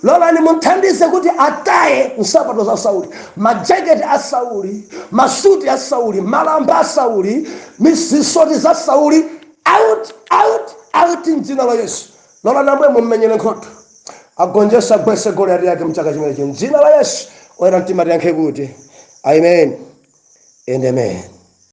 Lolani munthandize kuti ataye nsapato za Sauli, majaketi a Sauli, masuti a Sauli, malamba a Sauli, misisoti za Sauli. Out, out, out, mdzina la Yesu. Lolani Ambuye mummenyere nkhondo, agonjese, agwese Goliyati yake mchaka chimenechi, mdzina la Yesu. Oyera mtima tiyankhe kuti amen and amen.